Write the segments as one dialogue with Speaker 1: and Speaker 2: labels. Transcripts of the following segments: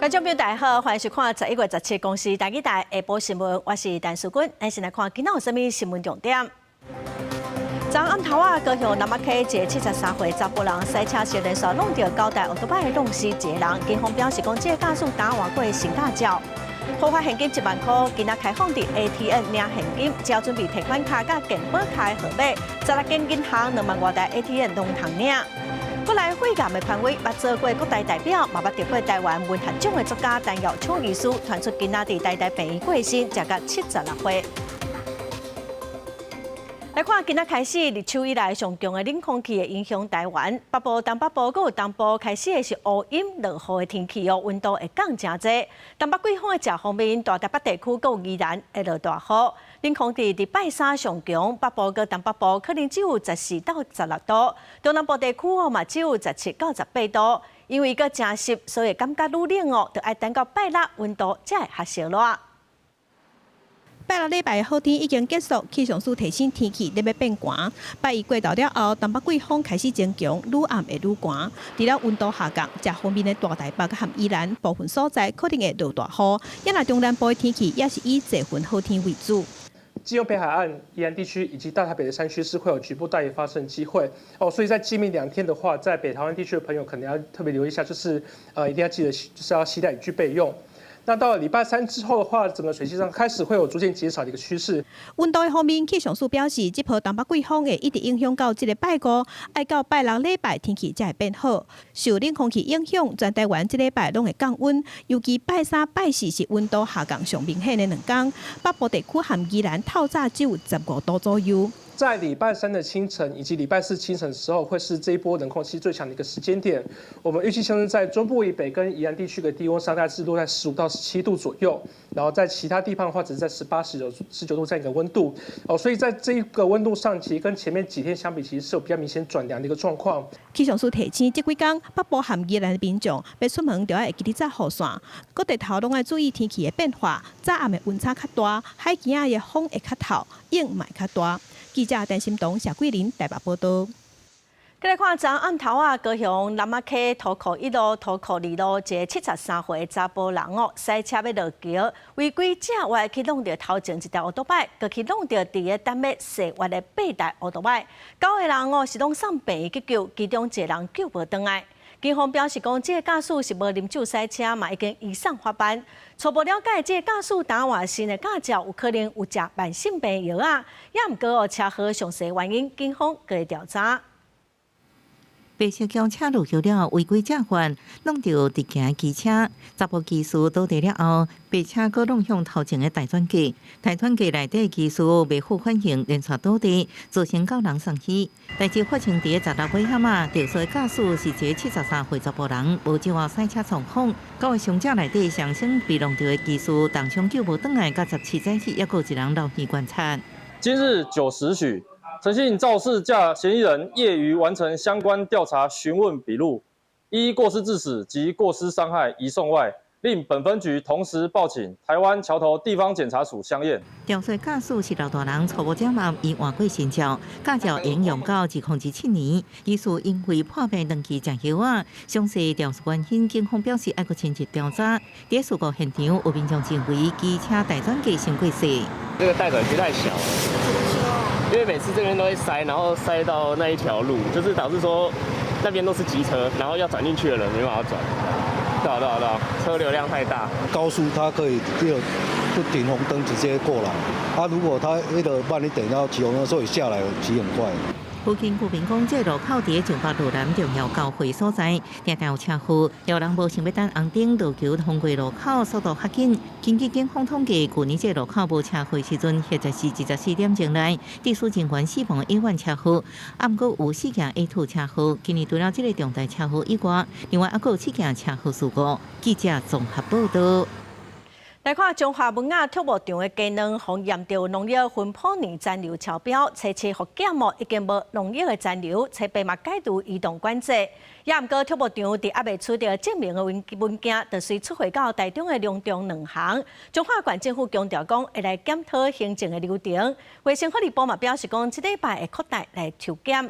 Speaker 1: 觀眾朋友大家好，歡迎收看11月17公視台語台下晡新聞，我是陳淑君。咱先來看今仔有啥物新聞重點。昨暗頭仔，高雄南仔溪一个73歲查埔人駛車時連續挵著九台歐多擺挵死一个人，警方表示講，這個駕駛打換過新駕照。核發現金1萬箍，今仔開放佇 ATM 領現金，只要準備提款卡佮健保卡的號碼，16間銀行2萬外台 ATM 攏通領。國內肺癌的權威，捌做過國大代表，嘛捌得過台灣文學獎的作家陳耀昌醫師，傳出今仔佇台大病院過身，時年76歲。來看今仔開始，立秋以來上強的冷空氣會影響台灣北部、東北部、閣有東部開始會是烏陰落雨的天氣哦，溫度會降誠濟。東北季風的食方面，大台北地區閣有宜蘭會落大雨。冷空氣佇拜三上強，北部閣東北部可能只有14到16度，中南部地區哦嘛只有17到18度。因為閣誠濕，所以感覺愈冷哦，著愛等到拜六溫度才會較燒熱。
Speaker 2: 拜六禮拜的好天已經結束，氣象署提醒天氣咧欲變寒。拜一過頭了後，東北季風開始增強，愈暗會愈寒。除了溫度下降，這方面的大台北和宜蘭部分所在可能會落大雨。也若中南部的天氣也是以濟雲好天為主。
Speaker 3: 基隆北海岸、宜蘭地區以及大台北的山區是會有局部大雨發生機會哦，所以在今明兩天的話，在北台灣地區的朋友可能要特別留意一下，就是一定要記得就是要攜帶雨具備用。那到了禮拜三之後的話，整個水汽上開始會有逐漸減少的一個趨勢。
Speaker 2: 溫度的方面，氣象署表示，這波東北季風會一直影響到這个拜五，愛到拜六禮拜天氣才會變好。受冷空氣影響，全台灣這禮拜攏會降溫，尤其拜三、拜四是溫度下降上明顯的兩天。北部地區和宜蘭透早只有15度左右。
Speaker 3: 在禮拜三的清晨以及禮拜四清晨的時候，會是這一波冷空氣最強的一個時間點。我們預計像是在中部以北跟宜蘭地區的低溫上，大概是落在15到17度左右，然後在其他地方的話，只是在18、19度這樣一個溫度。哦，所以在這一個溫度上，其實跟前面幾天相比，其實是有比較明顯轉涼的一個狀況。
Speaker 2: 氣象署提醒，這幾工北部和宜蘭的民眾，欲出門著愛會記得紮雨傘，閣日頭攏愛注意天氣的變化。早暗的溫差較大，海墘仔的風會較透，湧嘛會較大。記者陳心東、謝桂林台北報道。
Speaker 1: 閣來看昨暗頭仔，高雄南仔溪土庫一路、土庫二路，一个73歲查埔人哦，駛車欲落橋，違規正彎去挵著頭前一台歐多擺，閣去挵著佇咧等欲踅彎的八台歐多擺，九個人哦是攏送病院急救，其中一個人救無轉來。警方表示講，這个駕駛是無啉酒駛車，嘛已經移送法辦。初步了解，這个駕駛打換新的駕照，有可能有食慢性病藥仔，也毋過哦，車禍詳細原因，警方閣會調查。
Speaker 4: 白色轎車落橋了，違規正彎，挵著直行機車，查埔機師倒地了後，白車閣挵向頭前的大轉機，大轉機內底機師袂赴反應，連續倒地，造成九人送醫。代誌發生佇16尾仔嘛，肇事駕駛是一个73歲查埔人，無酒後駛車創風，九个傷者內底上先被挵著的機師重傷救無轉來，佮17早起猶閣有一人留院觀察。
Speaker 5: 今日9時許，陳姓肇事駕嫌疑人業餘完成相關調查詢問筆錄，依過失致死及過失傷害移送外，另本分局同時報請台灣橋頭地方檢察署相驗。
Speaker 4: 肇事駕駛是老大人，初步檢驗伊換過新照，駕照沿用到2017年。疑似因為破病長期食藥仔，詳細調查原因，警方表示愛閣深入調查。佇事故現場有民眾認為機車大轉機傷過細，
Speaker 6: 這個待轉區太小了。因為每次這邊都會塞，然後塞到那一條路，就是導致說那邊都是機車，然後要轉進去的人沒辦法轉。對啊對啊對啊，車流量太大。
Speaker 7: 高速它可以就不停紅燈直接過來，啊，如果他那個慢一點，然後騎紅燈，所以下來騎很快。
Speaker 4: 附近居民講，這路口佇上北路南重要交匯所在，定定有車禍，有人無想欲等紅燈落橋通過路口，速度較緊。根據警方統計，舊年這路口無車禍時陣，或者是24點鐘內，肇事人員死亡意外車禍，毋過有四件 A 2車禍。今年除了這个重大車禍以外，另外猶閣有七件車禍事故。記者綜合報道。
Speaker 1: 來看彰化文雅畜牧場的雞卵，予驗著農藥芬普尼殘留超標，初期復檢哦，已經無農藥的殘留，初八嘛解除移動管制。也毋過畜牧場佇猶未取得證明的文件，就隨出貨到台中的龍中兩行。彰化縣政府強調講，會來檢討行政的流程。衛生福利部嘛表示講，這禮拜會擴大來抽檢。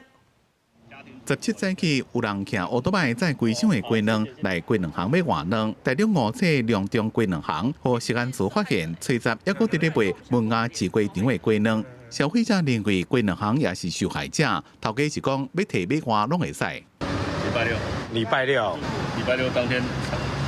Speaker 8: 17早起有人騎歐多擺載規箱的雞卵來雞卵行欲換卵，台中五股龍中雞卵行予食安處發現，初十猶閣佇咧賣文雅市雞場的雞卵。消費者認為雞卵行也是受害者，頭家是講欲提欲換攏會使。
Speaker 9: 禮拜六，
Speaker 10: 禮拜六，
Speaker 9: 禮拜六當天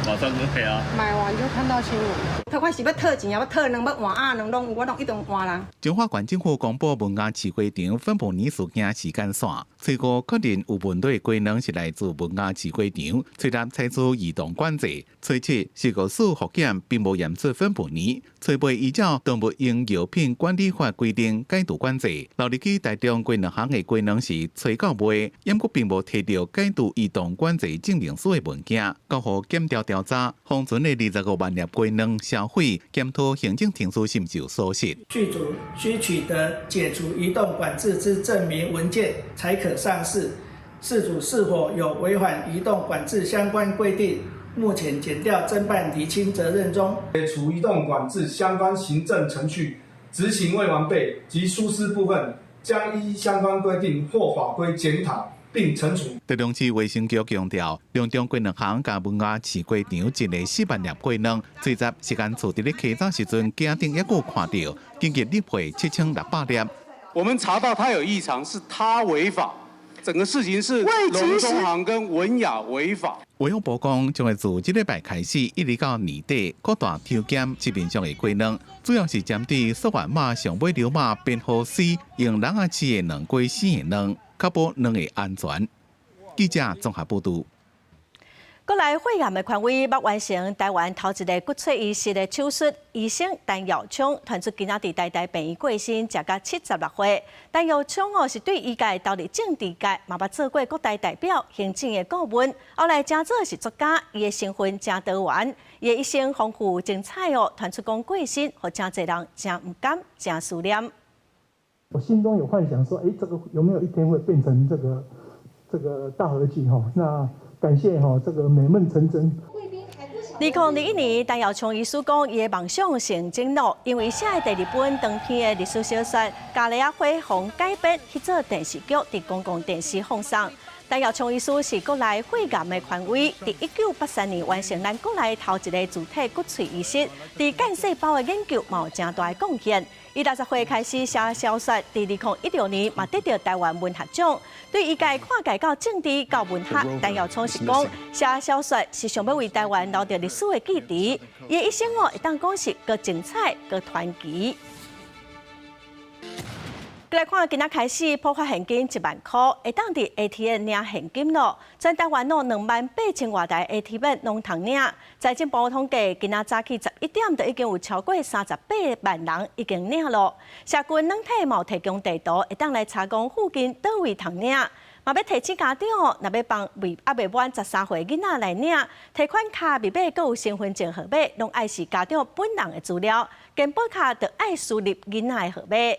Speaker 9: 馬上就賠啊！
Speaker 11: 買完就看到新聞。
Speaker 12: 不管是欲討錢，抑欲討卵，欲換鴨卵，攏有，我攏一定換啦。
Speaker 8: 彰化縣政府公布文雅飼雞場糞滗泥事件時間線，初五確認有問題雞卵是來自文雅飼雞場，初六採取移動管制，初七食藥署復檢並無驗出糞滗泥，初八依照動物用藥品管理法規定解除管制。留入去台中雞卵行的雞卵是初九賣，毋過並無提著解除移動管制證明書的文件，交予檢調調查。封存的25萬粒雞卵銷毀，檢討行政程序是毋是有疏失。
Speaker 13: 續主須取得解除移動管制之證明文件，才可上市。事主是否有違反移動管制相關規定？目前檢調偵辦釐清責任中。
Speaker 14: 解除移動管制相關行政程序執行未完備及疏失部分，將依相關規定或法規檢討並懲處。
Speaker 8: 台中市衛生局強調，龍中雞卵行佮文雅飼雞場一个4萬粒雞卵，初十食安處佇咧稽查時陣，機頂猶閣看著，緊急入貨7600粒。
Speaker 15: 我們查到他有異常，是他違法，整個事情是龍中行跟文雅違法。
Speaker 8: 衛福部講，將會自這禮拜開始，一直到年底，擴大抽檢市面上的雞卵，主要是針對溯源碼上尾條碼編號 C 用籠仔飼的卵雞生的卵，確保卵的安全。記者綜合報導。
Speaker 1: 國內血癌的權威，欲完成台灣頭一个骨髓移植的手術，醫生陳耀聰傳出今仔佇台大病院過身，食甲76歲。陳耀聰哦，是對醫界投入政治界，嘛捌做過國大代表、行政的顧問，後來成做是作家，伊的身份誠多元，伊的一生豐富精彩哦。傳出講過身，予誠濟人誠毋甘、誠思念。
Speaker 16: 我心中有幻想說，這個有沒有一天會變成這個大河劇？哈，那感謝哈，這個美夢成真。
Speaker 1: 2021年，陳耀聰醫師講，伊的夢想成真了，因為寫的第二本長篇的歷史小說《加勒仔火鳳》改編去做電視劇，佇公共電視放送。陳耀聰醫師是國內血癌的權威，佇1983年完成咱國內頭一个自體骨髓移植，佇幹細胞的研究嘛有誠大的貢獻。伊60歲開始寫小說，佇2016年嘛得著台灣文學獎。對醫界跨界到政治到文學，陳耀聰是講寫小說是想欲為台灣留著歷史的記憶。伊的一生哦，會當講是閣精彩、閣傳奇。來看，今仔開始普發現金1萬箍，會當佇 ATM 領現金囉。全台灣有28,000外台 ATM 攏通領。財政部統計，今仔早起11點就已經有超過38萬人已經領囉。社群軟體嘛有提供地圖，會當來查講附近佗位通領。嘛欲提醒家長，若欲幫未猶未滿13歲囡仔來領提款卡密碼，閣有身份證號碼，攏愛是家長本人的資料。健保卡就愛輸入囡仔的號碼。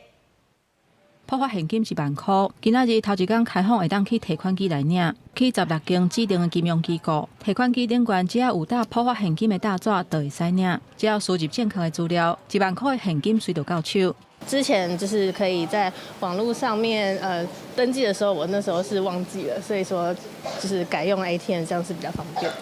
Speaker 17: 普發現金1萬箍，今仔日頭一工開放會當去提款機來領，去16間指定的金融機構提款機頂懸，只要有貼普發現金的貼紙，就會使領。只要輸入正確的資料，1萬箍的現金隨就到手。
Speaker 18: 之前就是可以在網路上面登記的時候，我那時候是忘記了，所以說就是改用 ATM 這樣是比較方便的。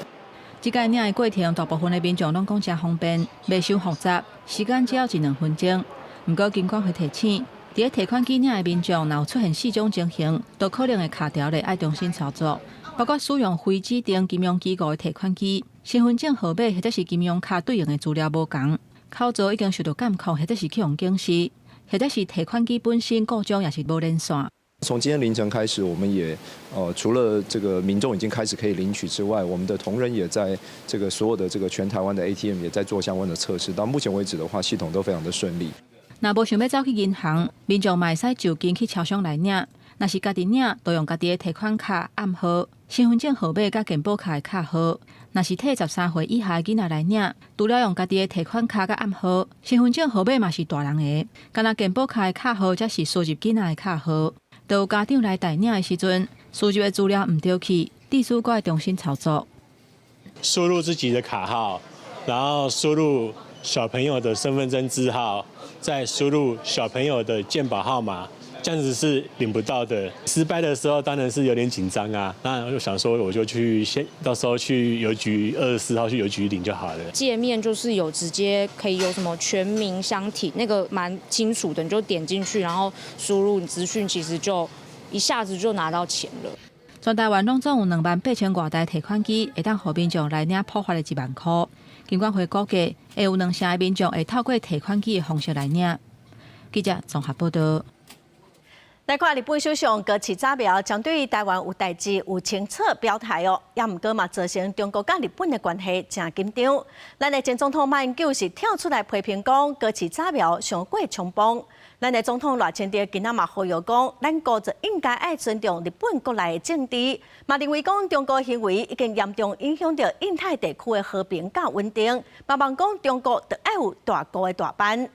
Speaker 17: 這擺領的過程，大部分的民眾攏講誠方便，袂傷複雜，時間只要一兩分鐘。毋過金管會提醒，佇咧提款機領的民眾，若有出現四種情形，都可能會卡佇咧，愛重新操作。包括使用非指定金融機構的提款機、身份證號碼或者是金融卡對應的資料無仝，口座已經受到監控或者是去予警示，或者是提款機本身故障抑是無連線。
Speaker 19: 從今天凌晨開始，我們也除了這個民眾已經開始可以領取之外，我們的同仁也在這個所有的這個全台灣的 ATM 也在做相關的測試。到目前為止的話，系統都非常的順利。
Speaker 17: 若無想欲走去銀行，民眾嘛會使就近去超商來領。若是家己領，就用家己的提款卡暗號、身份證號碼佮健保卡的卡號。若是替13歲以下的囡仔來領，除了用家己的提款卡佮暗號、身份證號碼嘛是大人的，干焦健保卡的卡號才是輸入囡仔的卡號。當有家長來代領的時陣，輸入的資料毋著去，必須閣愛重新操作。
Speaker 20: 輸入自己的卡號，然後輸入小朋友的身份證字號，再輸入小朋友的健保號碼，這樣子是領不到的。失敗的時候當然是有點緊張啊。那我想說，我就去先到時候去郵局24號去郵局領就好了。
Speaker 10: 界面就是有直接可以有什麼全民相挺，那個蠻清楚的，你就點進去，然後輸入資訊，其實就一下子就拿到錢了。
Speaker 17: 全台灣攏總有2萬8千外台提款機，會當予民眾來領普發的1萬箍。金管會估計，會有兩成的民眾會透過提款機的方式來領。記者綜合報道。
Speaker 1: 來看日本首相高市早苗針對台灣有代誌有清楚表態哦，也毋過嘛造成中國佮日本的關係誠緊張。咱的前總統馬英九是跳出來批評講高市早苗傷過衝動。咱的總統賴清德今仔嘛呼籲講，咱國就應該愛尊重日本國內的政治，嘛認為講中國行為已經嚴重影響著印太地區的和平佮穩定，嘛望講中國著愛有大國的大範。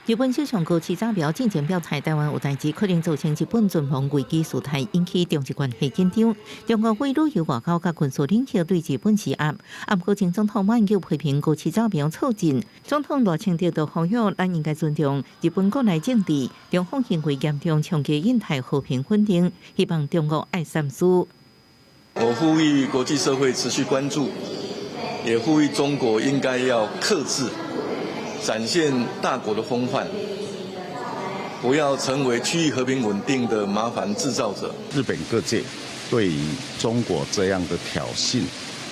Speaker 4: 日本首相高市早苗進前表態，台灣有代誌可能造成日本存亡危機事態，引起中日關係緊張。中國為旅遊外交佮軍事領袖對日本施壓。毋過前總統馬英九批評高市早苗躁進，總統賴清德就呼籲咱應該尊重日本國內政治，中方行為嚴重衝擊印太和平穩定，希望中國愛三思。
Speaker 11: 我呼籲國際社會持續關注，也呼籲中國應該要克制。展現大國的風範，不要成為區域和平穩定的麻煩製造者。
Speaker 21: 日本各界對於中國這樣的挑釁，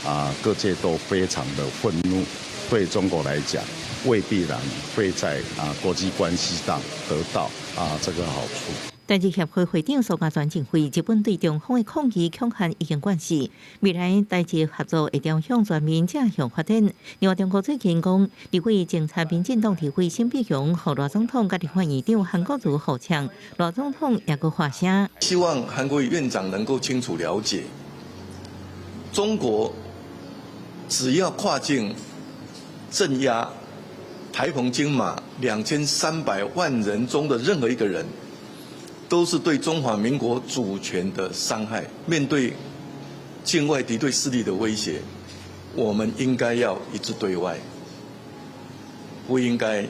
Speaker 21: 啊，各界都非常的憤怒。對中國來講，未必然會在國際關係上得到這個好處。
Speaker 4: 台日協會會長蘇嘉全認為，日本對中方的抗議恐嚇已經慣勢，未來台日合作會朝向全面正向發展。另外，中國最近講，立委偵查民進黨立委沈伯洋予賴總統佮立法院長韓國瑜互嗆，賴總統也閣發聲。
Speaker 11: 希望韓國瑜院長能夠清楚了解，中國只要跨境鎮壓台澎金馬2300萬人中的任何一個人，都是對中華民國主權的傷害。面對境外敵對勢力的威脅，我們應該要一致對外，不應該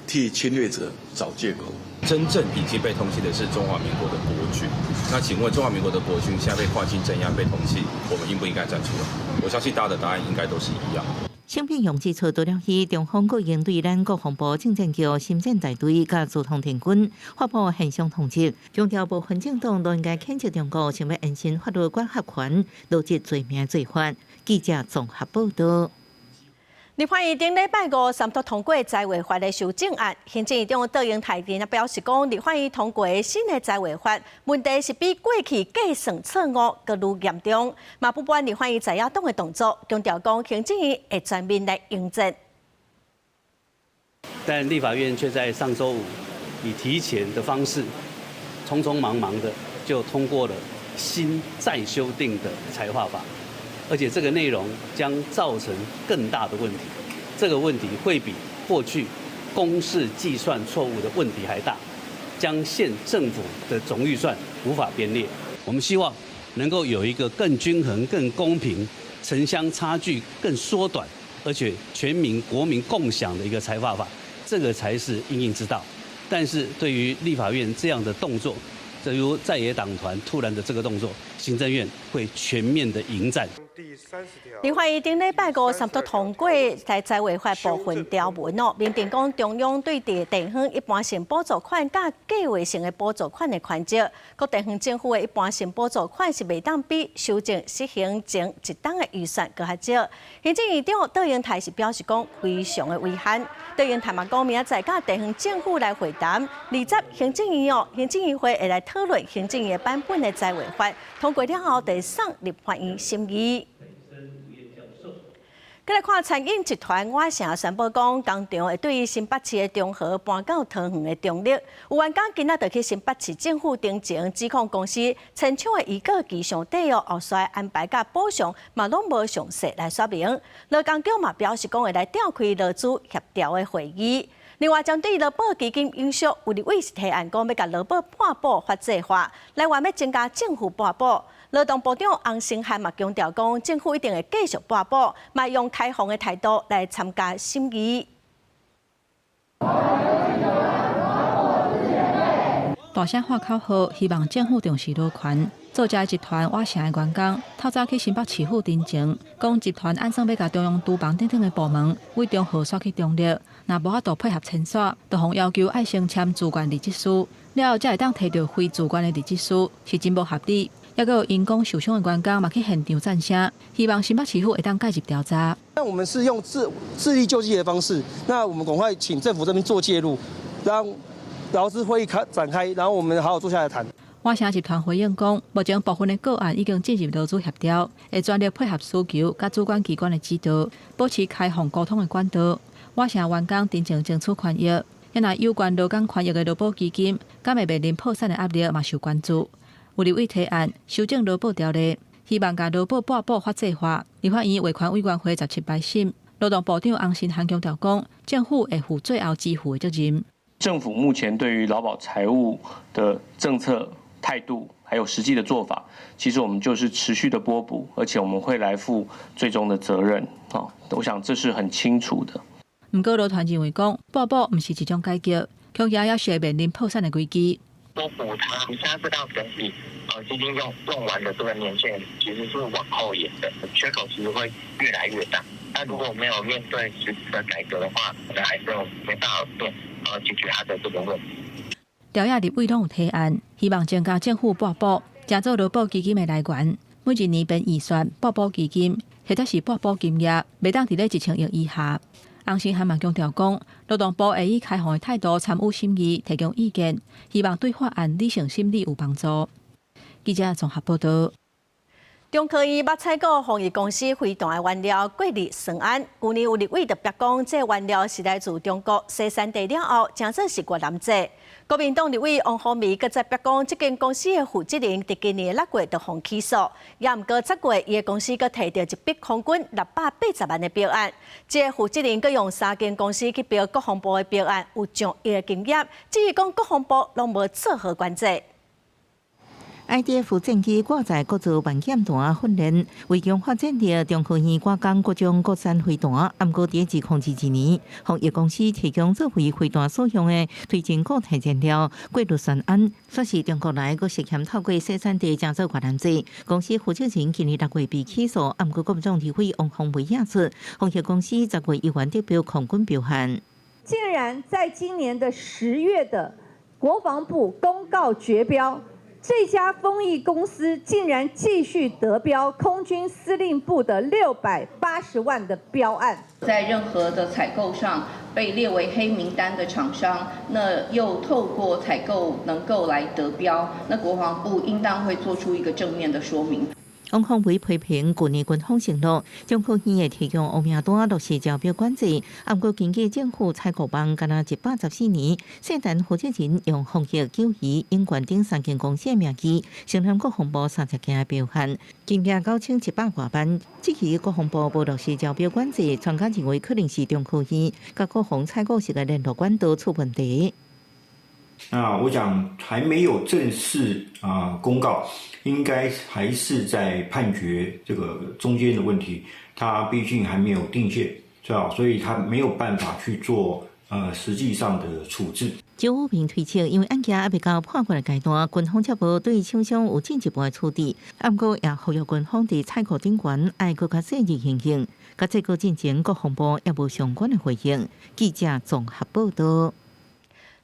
Speaker 11: 替侵略者找借口。
Speaker 22: 真正已經被通緝的是中華民國的國軍。那請問中華民國的國軍現在被跨境鎮壓、被通緝，我們應不應該站出來？我相信大家的答案應該都是一樣。
Speaker 4: 沈伯洋指出，除了去中方閣應對咱國防部政戰局心戰大隊佮資通電軍發布現場通緝，強調無分政黨都應該譴責中國，想欲延伸法律管轄權，羅織罪名罪法。記者綜合報道。
Speaker 1: 立法院頂禮拜五三讀通過財劃法的修正案，行政院長卓榮泰表示講，立法院通過新的財劃法，問題是比過去計算錯誤閣愈嚴重，嘛不滿立法院在野黨的動作，強調講行政院會全面來迎戰。
Speaker 23: 但立法院卻在上週五以提前的方式，匆匆忙忙的就通過了新再修訂的財劃法。而且這個內容將造成更大的問題，這個問題會比過去公式計算錯誤的問題還大，將縣政府的總預算無法編列。我們希望能夠有一個更均衡、更公平、城鄉差距更縮短，而且全民國民共享的一個財劃法，這個才是因應之道。但是對於立法院這樣的動作，這如在野黨團突然的這個動作，行政院會全面的迎戰。
Speaker 1: 立法院頂禮拜五三讀通過財劃法部分條文哦，明定講中央對地方一般性補助款佮計劃性的補助款的權責，各地方政府的一般性補助款是袂當比修正實行前一冬的預算閣較少。行政院長卓榮泰是表示講非常的遺憾。卓榮泰嘛講明仔載佮地方政府來會談，20行政院哦，行政院會會來討論行政院版本的財劃法，通過了後，就送立法院審議。閣來看餐飲集團碗城宣布講，工廠會對新北市的中和搬到桃園的中壢。有員工今仔就去新北市政府頂前指控公司遷廠的預告期傷短哦，後續安排佮補償嘛攏無詳細來說明。勞工局嘛表示講會來召開勞資協調的會議。另外，針對勞保基金影響，有立委是提案講欲共勞保半保法制化，來源欲增加政府撥補。勞動部長洪申翰嘛強調講，政府一定會繼續撥補，嘛用開放的態度來參加審議。
Speaker 17: 大聲喊口號，希望政府重視勞權。做這集團瓦城的員工，透早去新北市府陳情，講集團按算欲共中央廚房等等的部門，對中和徙去中壢，若無法度配合遷徙，就予要求愛先簽自願離職書，了後才會當提著非自願的離職書，是真無合理。抑閣有因公受傷的員工嘛去現場贊聲，希望新北市府會當介入調查。
Speaker 2: 那我們是用自力救濟的方式，那我們趕快請政府這邊做介入，讓勞資會議開展開，然後我們好好坐下來談。
Speaker 17: 瓦城集團回應講，目前部分的個案已經進入勞資協調，會全力配合需求佮主管機關的指導，保持開放溝通的管道。瓦城員工陳情爭取權益，若有關勞工權益的勞保基金，敢會面臨破產的壓力，嘛受關注。有立委提案修正勞保條例，希望共勞保撥補法制化。立法院衛權委員會17排審，勞動部長洪申翰強調講，政府會負最後支付的責任。
Speaker 3: 政府目前對於勞保財務的政策態度，還有實際的做法，其實我們就是持續的撥補，而且我們會來負最終的責任。我想這是很清楚的。
Speaker 17: 毋過勞團認為講，撥補毋是一種解決，恐驚猶是會面臨破產的危機。
Speaker 5: 撥補它，你現在知道整體基金用完的這個年限其實是往後延的，缺口其實會越來越大。那如果沒有面對實質的改革的話，可能還是沒辦法解決它的這個問題。
Speaker 17: 朝野立委攏有提案，希望增加政府撥補，成做勞保基金的來源。每一年編預算撥補基金，或者是撥補金額，袂當佇咧1000億以下。洪申翰嘛強調講，勞動部會以開放的態度參與審議，提供意見，希望對法案理性審理有幫助。記者綜合報道。
Speaker 1: 中科院捌採購豐益公司飛彈的原料過氯酸銨，舊年有立委特別講，這個原料是來自中國西山地了後，成做是越南製。國民黨立委王鴻薇閣再白講，這間公司的負責人佇今年6月就予起訴，也毋過10月，伊的公司閣提著一筆空軍680萬的標案。這個負責人閣用三間公司去標國防部的標案，有上億的金額，只是講國防部攏無做好管制。
Speaker 4: IDF 戰機掛載國造萬劍彈訓練，為強化戰力，中科院趕工各種國產飛彈。毋過佇2022年，豐益公司提供作為飛彈所用的推進固態燃料過氯酸銨，說是中國來，閣涉嫌透過生產地成做越南製。公司負責人今年6月被起訴，毋過國民黨立委王鴻薇指出，豐益公司10月議員得標空軍標案，
Speaker 24: 竟然在今年的10月的國防部公告絕標。這家豐益公司竟然繼續得標空軍司令部的680萬的標案，
Speaker 25: 在任何的採購上被列為黑名單的廠商，那又透過採購能夠來得標，那國防部應當會做出一個正面的說明。
Speaker 4: 王鴻薇批評舊年軍方承諾，中科院會提供烏名單落實招標管制，毋過根據政府採購網，敢若114年，聖誕負責人用豐益、九誼、永冠等三間公司的名義，承攬國防部30件的標案，金額9100外萬。這期國防部無落實招標管制，專家認為可能是中科院佮國防採購時的聯絡管道出問題。
Speaker 26: 那我想還沒有正式公告，應該還是在判決這個中間的問題，他畢竟還沒有定見，是吧？所以他沒有辦法去做實際上的處置。
Speaker 4: 周武平推測，因為案件猶未到判決的階段，軍方才無對廠商有進一步的處置。毋過也呼籲軍方佇採購頂懸愛閣較細膩行動。佮這個進前，國防部也無相關的回應。記者綜合報道。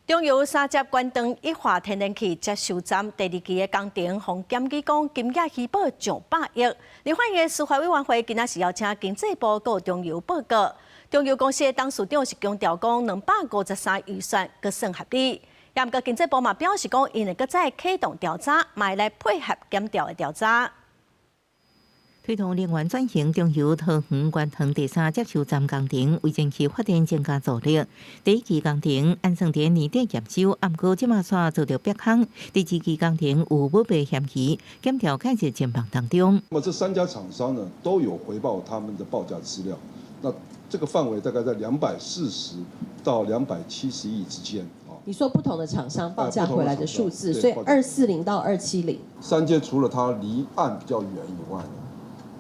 Speaker 1: 中油三接關斷液化天然氣接收站第二期的工程，予檢舉講金額虛報上百億。立法院司法委員會今仔是邀請經濟部佮中油報告。中油公司的董事長是強調講，253預算閣算合理。也毋過經濟部嘛表示講，𪜶會閣再啟動調查，嘛會來配合檢調的調查。
Speaker 4: 推動能源轉型，中油桃園關塘第三接收站工程為燃氣發電增加助力。第一期工程按算佇年底驗收，毋過這馬煞遭著逼空。第二期工程有舞弊嫌疑，檢調介入偵辦當中。
Speaker 27: 那麼這三家廠商呢，都有回報他們的報價資料。那這個範圍大概在240到270億之間。
Speaker 28: 你說不同的廠商報價回來的數字，所以240到270。
Speaker 27: 三接除了它離岸比較遠以外呢，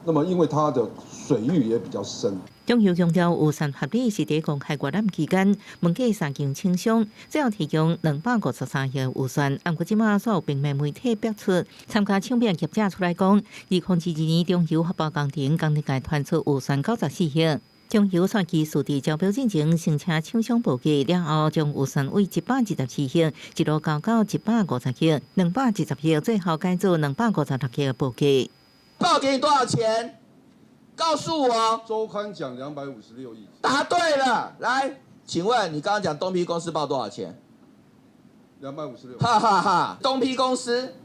Speaker 27: 那麼因為它的水域也比較深。
Speaker 4: 中油強調預算合理是佇公開閱覽期間，問過三間廠商，最後提供253億預算。毋過這馬所有平面媒體爆出，參加搶標業者出來講，2022年中油發包工程工程界傳出預算94億。中油煞技師佇招標進前，先請廠商報價，了後將預算為124億，一路交到150億、210億，最後改做256億的報價。
Speaker 6: 報給你多少錢？告訴我。
Speaker 27: 週刊講256億。
Speaker 6: 答對了，來，請問你剛剛講東皮公司報多少錢？256。哈哈哈，東皮公司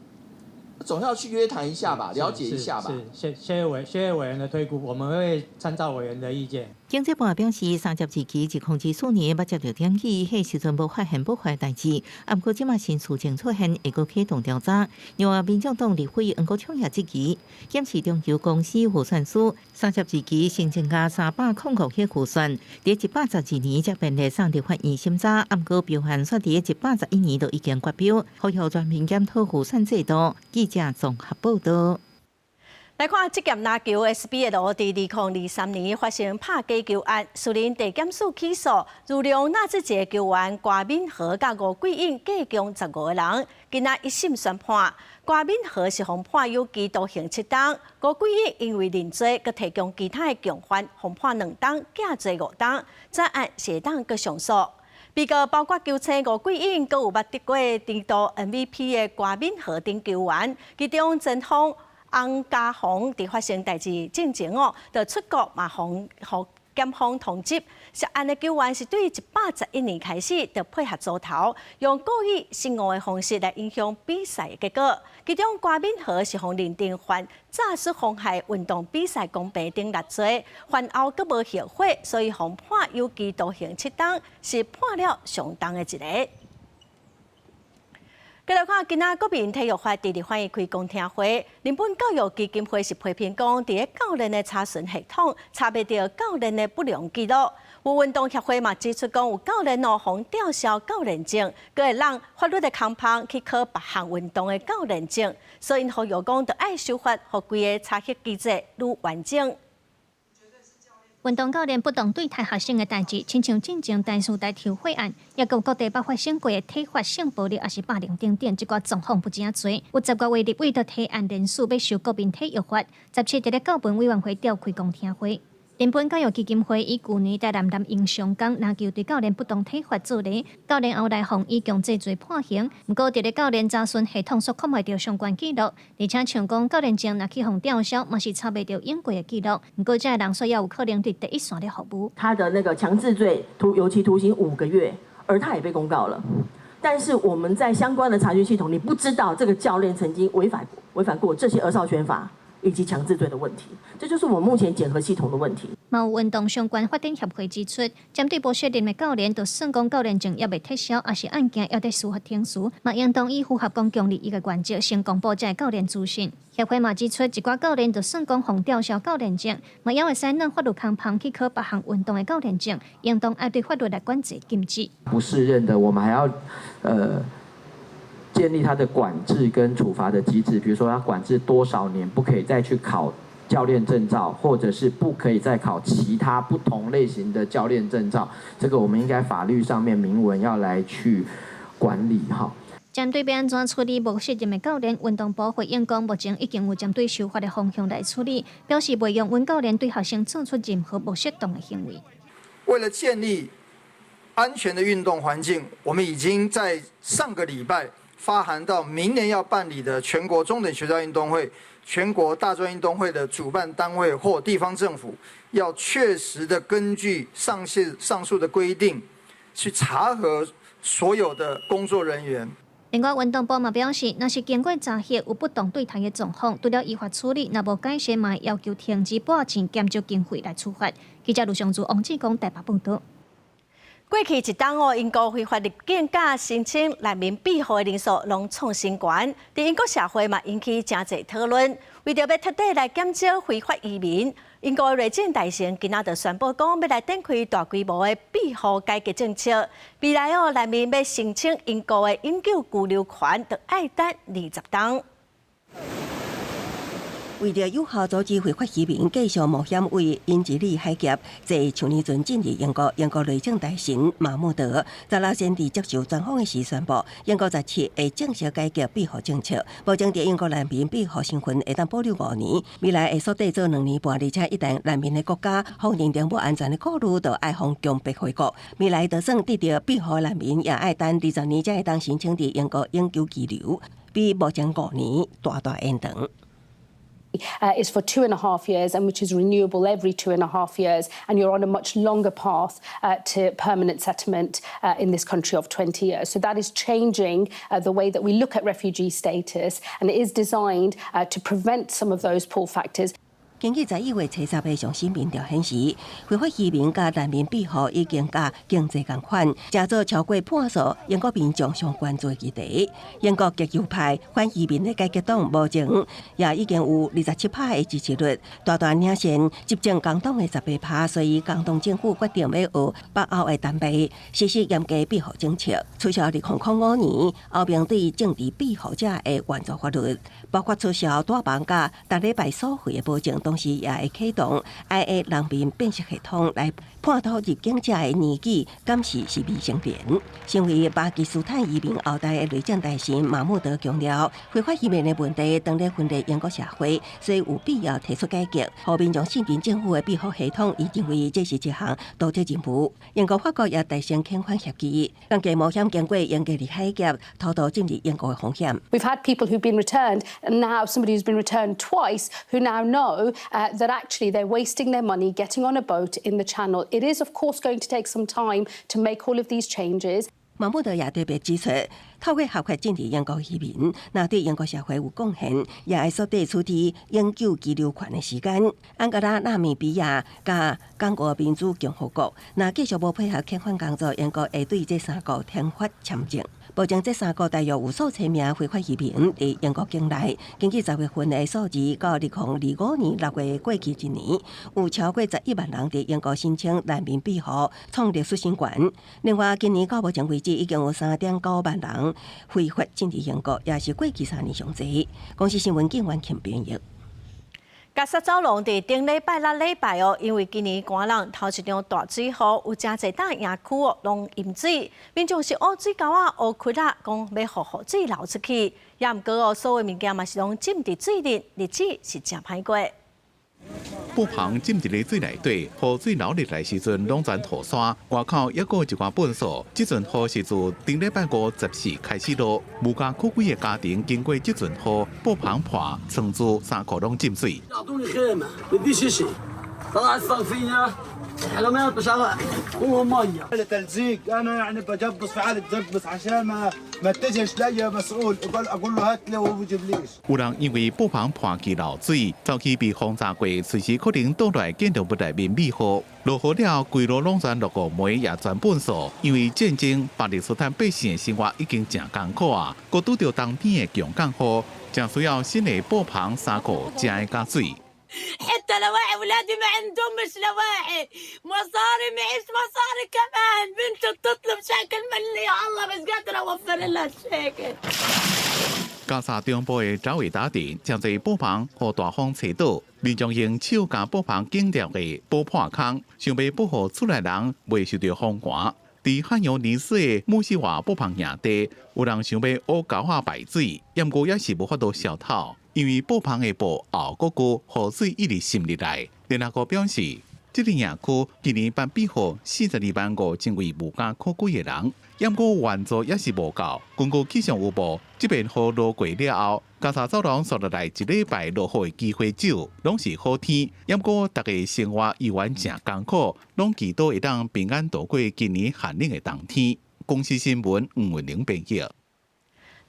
Speaker 6: 總要去約談一下吧，了解一下吧。
Speaker 7: 是，謝謝委員的推估，我們會參照委員的意見。
Speaker 4: 經濟部表示，32期2024年捌接著檢舉，彼時陣無發現不法代誌，毋過這馬新事情出現，會閣啟動調查。另外，民眾黨立委黃國昌也質疑，檢視中油公司預算書，32期新增加305億預算，佇112年才便來送立法院審查，毋過標案煞佇111年就已經決標，呼籲全面檢討預算制度。記者綜合報道。
Speaker 1: 來看職業籃球 SBL 佇2023年發生拍假球案，士林地檢署起訴如龍納智捷球員郭敏和佮吳桂英，計共15個人，今仔一審宣判。郭敏和是予判有期徒刑7冬，吳桂英因為認罪，閣提供其他的共犯，予判2冬，減罪5冬，這案是會當閣上訴。被告包括球星吳桂英，閣有捌得過年度 MVP 的郭敏和等球員，其中前鋒翁家宏佇發生代誌進前哦，就出國嘛，予檢方通緝。涉案的球員是對111年開始就配合組頭，用故意失誤的方式來影響比賽的結果。其中郭敏和是予認定犯詐術妨害運動比賽公平等六罪，犯後閣無後悔，所以予判有期徒刑7冬，是判了上重的一个。繼續看，今仔國民體育法佇立法院開公聽會，人本教育基金會是批評講，佇咧教練的查詢系統查袂著教練的不良記錄。有運動協會嘛指出講，有教練哦，予吊銷教練證，閣會讓法律的空縫去考別項運動的教練證，所以呼籲講，著愛修法，予規个查核機制愈完整。
Speaker 8: 運動教練不當對待學生的代誌，親像進前台師大跳火案，抑閣有各地捌發生過的體罰性暴力，抑是霸凌等等，這寡狀況不真濟。有10外位立委都提案聯署欲修國民體育法，17佇咧教文委員會召開公聽會。人本教育基金會以舊年台南南榮雙江籃球隊教練不當體罰做例，教練後來予以強制罪判刑。毋過，佇咧教練查詢系統煞看袂著相關記錄，而且像講教練證若去予吊銷，嘛是查袂著用過的記錄。毋過，這个人煞猶有可能佇第一線咧服務。
Speaker 9: 他的那個強制罪徒有期徒刑5個月，而他也被公告了。但是我們在相關的查詢系統，你不知道這個教練曾經違反過這些兒少權法以及強制罪的問題，這就是我們目前檢核系統的問題。
Speaker 8: 嘛有運動相關發展協會指出，針對無適任的教練，就算講教練證猶未撤銷，抑是案件猶佇司法程序，嘛應當以符合公共利益的原則，先公布這个教練資訊。協會嘛指出，一寡教練就算講予吊銷教練證，嘛猶會使用法律空縫去考別項運動的教練證，應當愛對法律來管制禁止。
Speaker 12: 不適任的，我們還要建立他的管制跟處罰的機制，比如說他管制多少年不可以再去考教練證照，或者是不可以再考其他不同類型的教練證照，這個我們應該法律上面明文要來去管理哈。
Speaker 8: 針對欲按怎處理無適任的教練，運動部回應講，目前已經有針對修法的方向來處理，表示袂容允教練對學生做出任何無適當的行為。
Speaker 13: 為了建立安全的運動環境，我們已經在上個禮拜發函到明年要辦理的全國中等學校運動會、全國大專運動會的主辦單位或地方政府，要確實的根據上述的規定，去查核所有的工作人員。
Speaker 8: 另外，運動部嘛表示，若是經過查核有不當對待的狀況，除了依法處理，若無改善，嘛會要求停止撥錢減少經費來處罰。記者盧尚柱、王志剛台北報導。
Speaker 1: 過去一冬哦，英國非法入境佮申請難民庇護的人數攏創新高，佇英國社會嘛引起誠濟討論。為著欲徹底來減少非法移民，英國內政大臣今仔就宣布講，欲來展開大規模的庇護改革政策。未來哦，難民欲申請英國的永久居留權，就愛等20冬。
Speaker 10: 為著有效阻止非法移民繼續冒險為英吉利海峽坐處女船進入英國，英國內政大臣馬穆德16先佇接受專訪的時宣布，英國17會正式改革庇護政策，目前佇英國難民庇護身份會當保留5年，未來會縮短做2年半，而且一旦難民的國家予認定無安全的顧慮，就愛予強迫回國。未來就算得著庇護難民，也愛等20年才會當申請佇英國永久居留，比目前5年大大延長。
Speaker 14: Is for 2.5 years and which is renewable every 2.5 years, and you're on a much longer path to permanent settlement in this country of 20 years. So that is changing the way that we look at refugee status, and it is designed to prevent some of those pull factors.
Speaker 10: 根據11月70的上新民調顯示，非法移民佮難民庇護已經佮經濟仝款，成做超過半數英國民眾上關注的議題。英國極右派反移民的改革黨目前也已經有27趴的支持率，大大領先執政工黨的18趴，所以工黨政府決定欲學北歐的丹麥實施嚴格庇護政策，取消2005年歐盟對政治庇護者的援助法律，包括取消帶房佮逐禮拜收費的保證。同時也會啟動 IA 人面辨識系統來判斷入境者的年紀，敢是是未成年。身為巴基斯坦移民後代的內政大臣馬穆德強調，非法移民的問題當咧分裂英國社會，所以有必要提出改革，予民眾信任政府的庇護系統。伊認為這是一項道德任務。英國法國也達成遣返協議，降低冒險經過英吉利海峽偷渡進入英國的風險。
Speaker 14: We've had people who've been returned, and now somebody who's been returned twice, who now know that actually they're wasting their money getting on a boat in the Channel. It is, of course, going to take some time to make all of these changes.
Speaker 10: 馬穆德也特別指出，透過合法進入英國移民，若對英國社會有貢獻，也會縮短取得永久居留權的時間。安哥拉、納米比亞佮剛果民主共和國，若繼續無配合遣返工作，英國會對這三國停發簽證。目前這三國大約有數千名非法移民佇英國境內。根據10月份的數字，到2025年6月過去一年，有超過11萬人佇英國申請難民庇護，創歷史新高。另外，今年到目前為止，已經有3.9萬人非法進入英國，也是過去3年上濟。公視新聞警員陳編譯。
Speaker 1: 加沙走廊佇頂禮拜六禮拜哦，因為今年寒冷，頭一場大水雨，有誠濟搭營區哦，攏淹水，民眾是挖水溝仔、挖窟仔，講欲予雨水流出去。也毋過哦，所有物件嘛是攏浸佇水裡，日子是誠歹過。
Speaker 15: 布棚浸佇咧水內底，雨水流入來時陣，攏全塗沙。外口猶閣有一寡糞埽。這陣雨是自頂禮拜五14開始落，無家可歸的家庭經過這陣雨，布棚破，倉儲衫褲攏浸水。
Speaker 16: طلع الصرفية حلمات مش هو ميه
Speaker 18: تلزيق انا يعني بجبص في حاله تجبص عشان ما ما اتجهش لاي مسؤول اقول اقول له هات لي وهو بيجيبليش。
Speaker 15: 有人因為布棚破去漏水，早期被轟炸過，隨時可能倒來建築物內面米雨。落雨了，規路攏全落雨霉，也全糞埽。因為戰爭，巴勒斯坦百姓的生活已經誠艱苦啊，閣拄著冬天的強降雨，誠需要新的布棚、衫褲，才會加水。
Speaker 19: حتى لواعي ولادي ما عندهمش لواعي مصاري معيش مصاري كمان بنتي بتطلب شيكل مني يا الله مش قادرة اوفر لها الشيكل。
Speaker 15: 加沙中部的扎維達鎮，誠濟布棚予大風吹倒，民眾用手共布棚頂掉的補破空，想欲保護厝內人袂受著風寒。佇漢尤尼斯的穆西瓦布棚營地，有人想欲挖溝仔排水，毋過也是無法度消透，因為布棚的布厚閣高，雨水一直滲入來。聯合國表示，這个營區今年頒庇護425,000位無家可歸的人，毋過援助也是無夠。根據氣象預報，這遍雨落過了後，加沙走廊紲落來一禮拜落雨的機會少，攏是好天。毋過逐家生活依然誠艱苦，攏祈禱會當平安度過今年寒冷的冬天。公視新聞吳文玲編譯。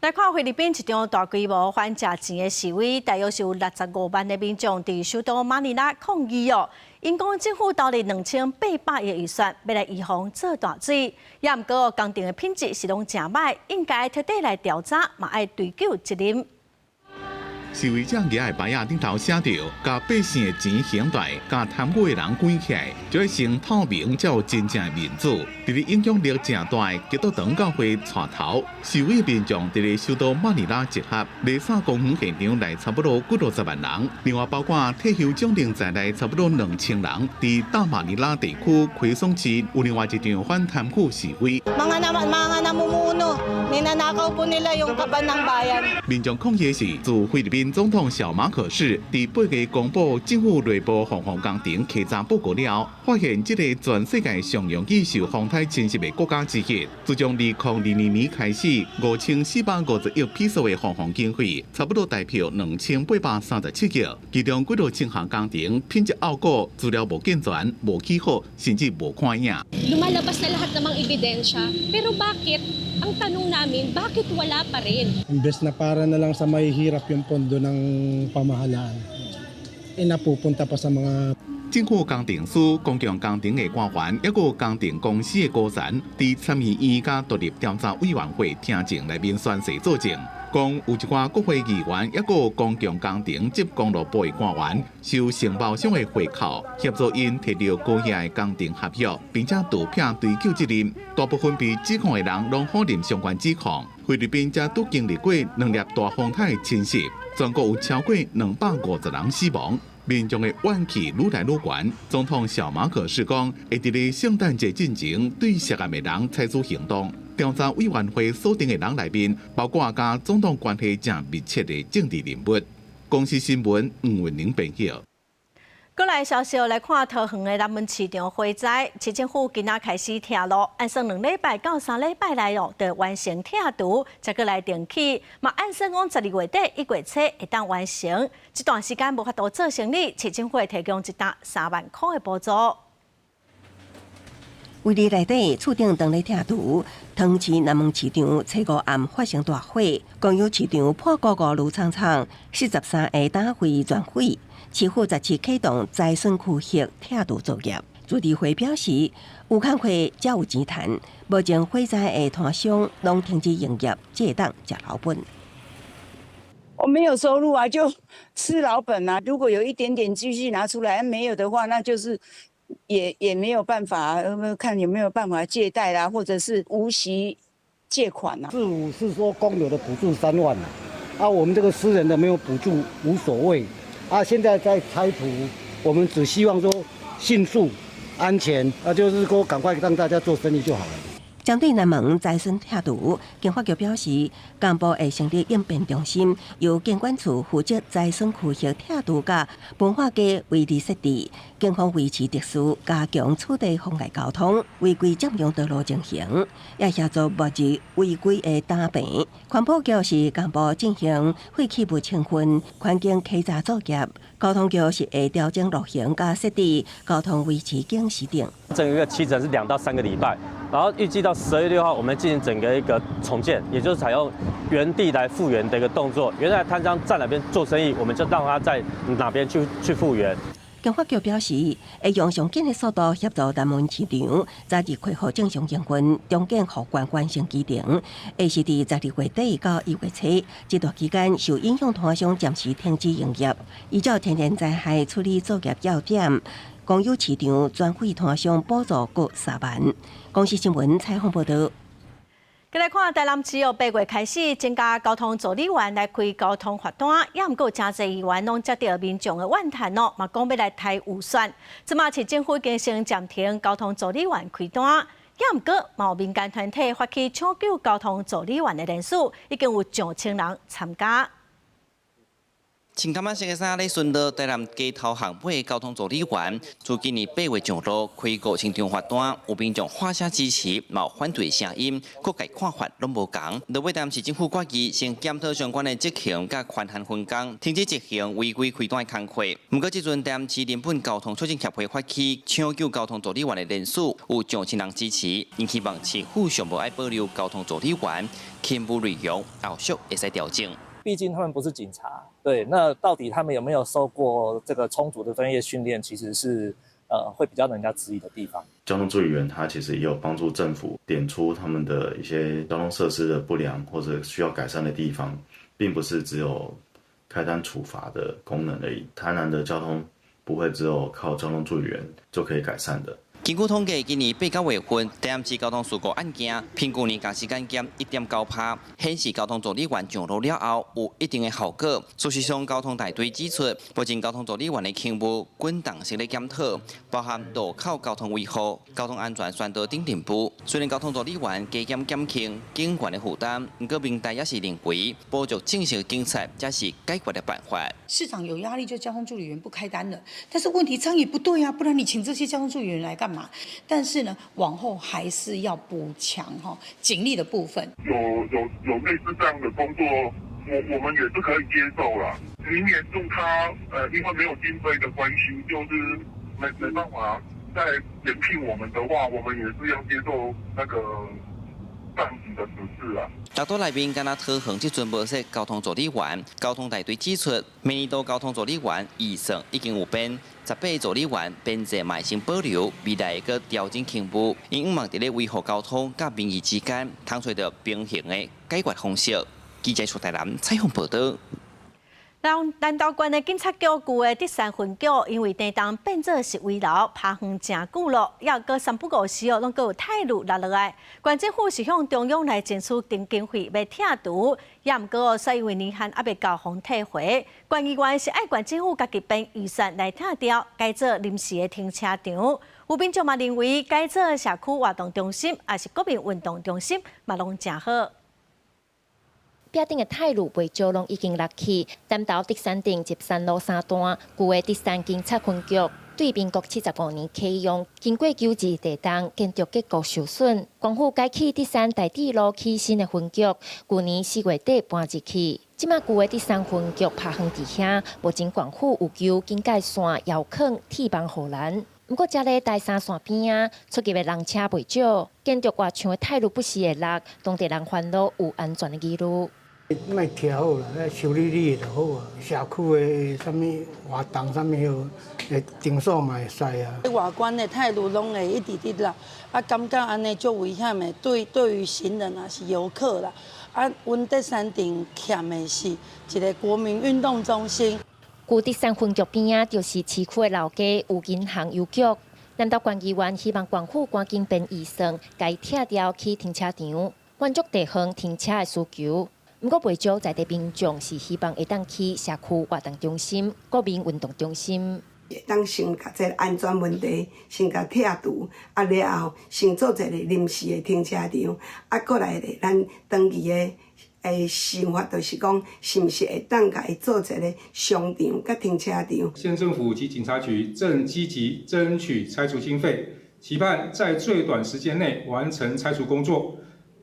Speaker 1: 來看菲律賓一場大規模反食錢的示威，大約是有65萬的民眾佇首都馬尼拉抗議哦。𪜶講政府投入2800億預算，欲來預防做大水，也毋過工程的品質是攏誠䆀，應該徹底來調查，嘛愛追究責任。
Speaker 15: 示威者舉的牌仔頂頭寫著：共百姓的錢還來，共貪污的人關起來，就愛先透明，才有真正的民主。佇咧影響力誠大的基督長教會帶頭，示威民眾佇咧首都馬尼拉集合，麗沙公園現場來差不多幾落十萬人。另外，包括退休將領在內，差不多2000人，佇大馬尼拉地區奎松市有另外一場反貪腐示威。
Speaker 2: Mga na mga namumuno, ninanakaw po nila yung kaban ng bayan.
Speaker 15: 民眾抗議的是，自菲律賓總統小馬可仕佇8月公布政府內部防洪工程稽查報告了後，發現這個全世界上容易受風颱侵襲的國家之一，自從2022年開始，5450億披索的防洪經費，差不多代表2837億，其中幾落千項工程品質惡古，資料無健全、無起好，甚至無看影。
Speaker 3: Lumalabas na lahat ng mga ebidensya, pero bakit? Ang tanong namin, bakit wala pa rin?
Speaker 5: Imbes na para na lang sa mahihirap yung pondo ng pamahalaan, eh napupunta pa sa mga
Speaker 15: 政府工程師、公共工程的官員，抑閣工程公司的高層，佇參議院佮獨立調查委員會聽證內面宣誓作證，講有一寡國會議員，抑閣公共工程及公路部的官員，收承包商的回扣，協助𪜶提著高額的工程合約，並且逃避追究責任。大部分被指控的人攏否認相關指控。菲律賓才拄經歷過兩粒大風颱的侵襲，全國有超過250人死亡。民眾的怨氣愈來愈懸。總統小馬可仕講，會佇咧聖誕節進前對涉案的人採取行動。調查委員會鎖定的人內面，包括佮總統關係誠密切的政治人物。公視新聞吳文玲編譯。
Speaker 1: 過來消息來看，桃園的南門市場火災，市政府今仔開始拆路，按算2禮拜到3禮拜內哦，就完成拆除，才閣來重起。嘛按算講12月底1月初會當完成。這段時間無法度做生意，市政府會提供一單3萬箍的補助。
Speaker 10: 圍籬內底厝頂當咧拆除，桃市南門市場初五暗發生大火，公有市場破五五鋁廠廠，43个單位全毀。市府17啟動災損區域拆除作業。自治會表示，有工課才有錢趁，目前火災的攤商攏停止營業，才會當食老本。
Speaker 11: 我沒有收入啊，就吃老本啊。如果有一點點積蓄拿出來，沒有的話，那就是也沒有辦法，看有沒有辦法借貸啦，或者是無息借款啊。
Speaker 20: 市府是說公有的補助3萬啊，啊，我們這個私人的沒有補助無所謂。啊，現在在拆除，我們只希望說迅速、安全，啊，就是說趕快讓大家做生意就好了。
Speaker 10: 針對南門災損拆除，經發局表示，工部會成立應變中心，由建管處負責災損區域拆除佮文化街圍籬設置，警方維持秩序，加強取締妨礙交通、違規佔用道路情形，也協助滅除違規的搭棚。環保局是工部進行廢棄物清運、環境稽查作業，交通局是會調整路型佮設置交通維持警示燈。
Speaker 21: 整個期程是2到3個禮拜，然後預計到12月6號，我們進行整個一個重建，也就是採用原地來復原的一個動作。原來攤商在哪邊做生意，我們就讓他在哪邊去復原。
Speaker 10: 經發局表示，會用上緊的速度協助南門市場早日恢復正常營運，重建復原完成機能。會是佇12月底到1月初，這段期間受影響攤商暫時停止營業，依照天然災害處理作業要點，公有市場全毀攤商補助各3萬。公視新聞採訪報導。
Speaker 1: 繼來看台南市哦，8月開始增加交通助理員來開交通罰單，也毋過誠濟議員攏接著民眾的怨嘆哦，嘛講欲來抬預算。這馬市政府已經先暫停交通助理員開單，也毋過嘛有民間團體發起搶救交通助理員的連署，已經有上千人參加。
Speaker 22: 穿坎仔色的衫咧巡邏台南街頭巷尾交通助理員，自今年8月上路開5000張罰單，有民眾喊聲支持，嘛有反對聲音，各界看法攏無仝。落尾台南市政府決議先檢討相關的執行佮權限分工，停止執行違規開單的工課。毋過這陣台南市林本交通促進協會發起搶救交通助理員的連署，有上千人支持，𪜶希望市府上無愛保留交通助理員，勤務內容後續會使調整。
Speaker 23: 畢竟他們不是警察，對，那到底他們有沒有受過這個充足的專業訓練，其實是會比較讓人家質疑的地方。
Speaker 29: 交通助理員他其實也有幫助政府點出他們的一些交通設施的不良或者需要改善的地方，並不是只有开单处罚的功能而已。台南的交通不會只有靠交通助理員就可以改善的。
Speaker 22: 根據統計，今年八九月份台南市交通事故案件，平均年共時間減1.9%，顯示交通助理員上路了後有一定的效果。事實上，交通大隊指出，目前交通助理員的勤務滾動式的檢討，包含路口交通維護、交通安全宣導等任務。雖然交通助理員加減減輕警員的負擔，不過明代也是認為補足正式警察才是解決的辦法。
Speaker 4: 市長有壓力，就交通助理員不開單了。但是問題這樣也不對啊，不然你請這些交通助理員來幹嘛？但是呢，往後還是要補強哈警力的部分。
Speaker 6: 有類似這樣的工作，我們也是可以接受啦。明年度他因為沒有經費的關係，就是沒辦法再延聘我們的話，我們也是要接受那個上級的指示啊。
Speaker 22: 六都內面敢若桃園這陣無設交通助理員，交通大隊指出，明年度交通助理員預算已經有編，18個助理員編制嘛會先保留，未來會閣調整勤務，𪜶向望佇咧維護交通佮民意之間，通揣著平衡的解決方式。記者出台南採訪報導。
Speaker 1: 南投縣的警察局舊的德山分局，因為地動變做是危樓，拍遠誠久咯，猶閣三不五時哦，攏閣有泰路落落來。縣政府是向中央來爭取經費，欲拆除，也毋過哦，因為年限猶未到，予退回。縣議員是愛縣政府家己編預算來拆掉，改做臨時的停車場。有民眾嘛認為，改做社區活動中心，抑是國民運動中心，嘛攏誠好。
Speaker 7: 壁頂的泰路袂少攏已經落去，南投德山鎮集山路三段舊的德山警察分局，對民國75年啟用，經過九二地動，建築結構受損，縣府改起德山大智路起新的分局，舊年4月底搬入去。這馬舊的德山分局拍遠佇遐，目前縣府有求警戒線、遙控、鐵網護欄。毋過，遮咧台三線邊仔出入的人車袂少，建築外牆的泰路不時會落，當地人煩惱有安全的疑慮。
Speaker 17: 莫拆好啦，修理理就好啊。社區的啥物活動啥物好，場所嘛會使啊。
Speaker 24: 外觀的泰路攏會一直佇落，啊，感覺按呢足危險的，對於行人也是遊客啦。啊，阮德山鎮欠的是一個國民運動中心。
Speaker 7: 舊德山分局邊仔就是市區的老街，有銀行、郵局。南投縣議員希望縣府趕緊編預算，共拆掉起停車場，滿足地方停車的需求。毋過，袂少在地民眾是希望會當起社區活動中心、國民運動中心。
Speaker 25: 會當先共這個安全問題先共拆除，啊了後先做一個臨時的停車場，啊過來咧，咱長期的想法就是講，是毋是會當共伊做一個商場佮停車場？
Speaker 26: 縣政府及警察局正積極爭取拆除經費，期盼在最短時間內完成拆除工作。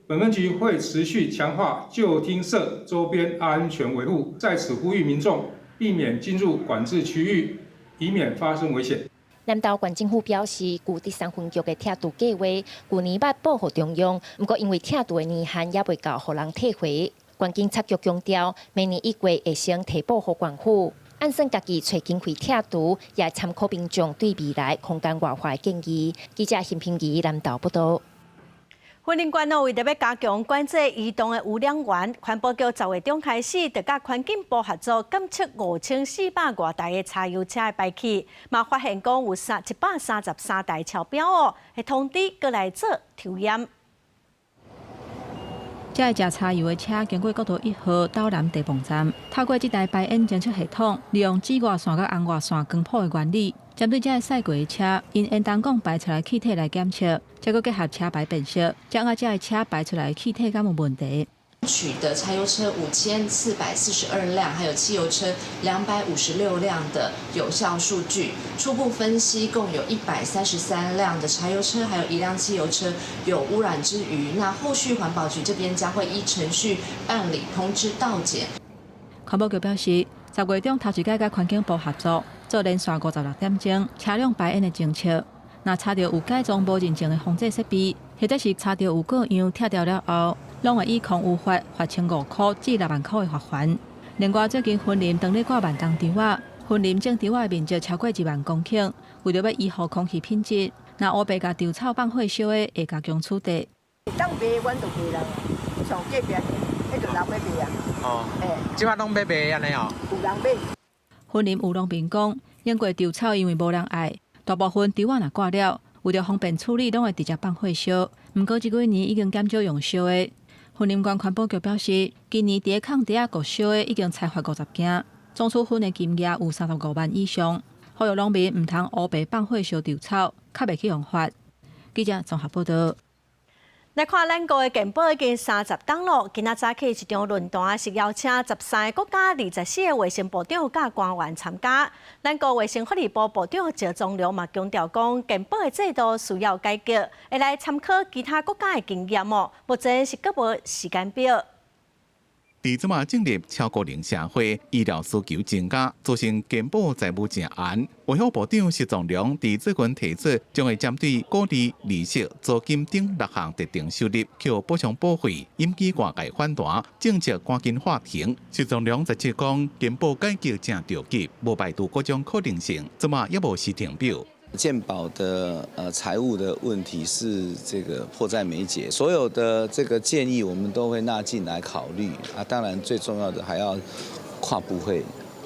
Speaker 26: 本分局會持續強化舊廳舍周邊安全維護，在此呼籲民眾避免進入管制區域，以免發生危險。
Speaker 7: 南投縣政府表示，舊德山分局的拆除計劃，舊年捌報予中央，毋過因為拆除的年限猶未到，予人退回。縣警察局強調，明年1月會先提報予縣府，按算家己揣經費拆除，也參考民眾對未來空間外化的建議。記者陳平儀南投報導。
Speaker 1: 雲林縣哦，為著欲加強管制移動的污染源，環保局10月中開始，就佮環境部合作檢測5400外台的柴油車的排氣，嘛發現講有133台超標哦，會通知閣來做抽驗。
Speaker 27: 這个食柴油的車經過國道1號斗南地泵站，透過這台排煙偵測系統，利用紫外線佮紅外線光譜的原理，針對這个駛過的車，𪜶煙囱管排出來氣體來檢測，再閣結合車牌辨識，掌握這个車排出來的氣體敢有問題。
Speaker 28: 取得柴油車5442輛，還有汽油車256輛的有效數據，初步分析共有133輛的柴油車，還有1輛汽油車有污染之虞。那後續環保局這邊將會依程序辦理通知到檢。
Speaker 27: 環保局表示，10月中頭一擺佮環境部合作，做連續56點鐘車輛排煙的偵測，若查著有改裝無認證的防制設備，或者是查著有過樣拆掉了後，攏會以空污法罰15箍至6萬箍的罰鍰。另外，最近雲林當咧掛萬重稻仔，雲林種稻仔的面積超過1萬公頃，為著欲維護空氣品質，若烏白共稻草放火燒的，會加強處罰。
Speaker 30: 當賣阮就賣人，像隔壁。
Speaker 2: 彼就人欲賣啊。
Speaker 8: 哦。這擺攏欲賣按呢哦。
Speaker 2: 有人買。
Speaker 27: 雲林有農民講，用過稻草因為無人愛，大部分稻仔若割了，為著方便處理，攏會直接放火燒。毋過這幾年已經減少用燒的。雲林縣環保局表示，今年佇咧空地仔閣燒的已經裁罰50件，總處分的金額有35萬以上。呼籲農民毋通烏白放火燒稻草，較袂去予罰。記者綜合報導。
Speaker 1: 來看咱國的健保已經30冬咯。今仔早起一場論壇是邀請13个國家24个衛生部長佮官員參加。咱國衛生福利部部長趙宗龍嘛強調講，健保的制度需要改革，會來參考其他國家的經驗哦。目前是閣無時間表。
Speaker 15: 佇這馬進入超高齡社會，醫療需求增加，造成健保債務誠懸。衛福部長徐宗良佇最近提出，將會針對股利、利息、租金等六項特定收入，去補充保費，引起外界反彈，政策趕緊喊停。徐宗良十七講，健保改革誠著急，無排除各種可能性，這馬猶無時程表。
Speaker 9: 健保的財務的問題是這個迫在眉睫，所有的這個建議我們都會納進來考慮啊。當然最重要的還要跨部會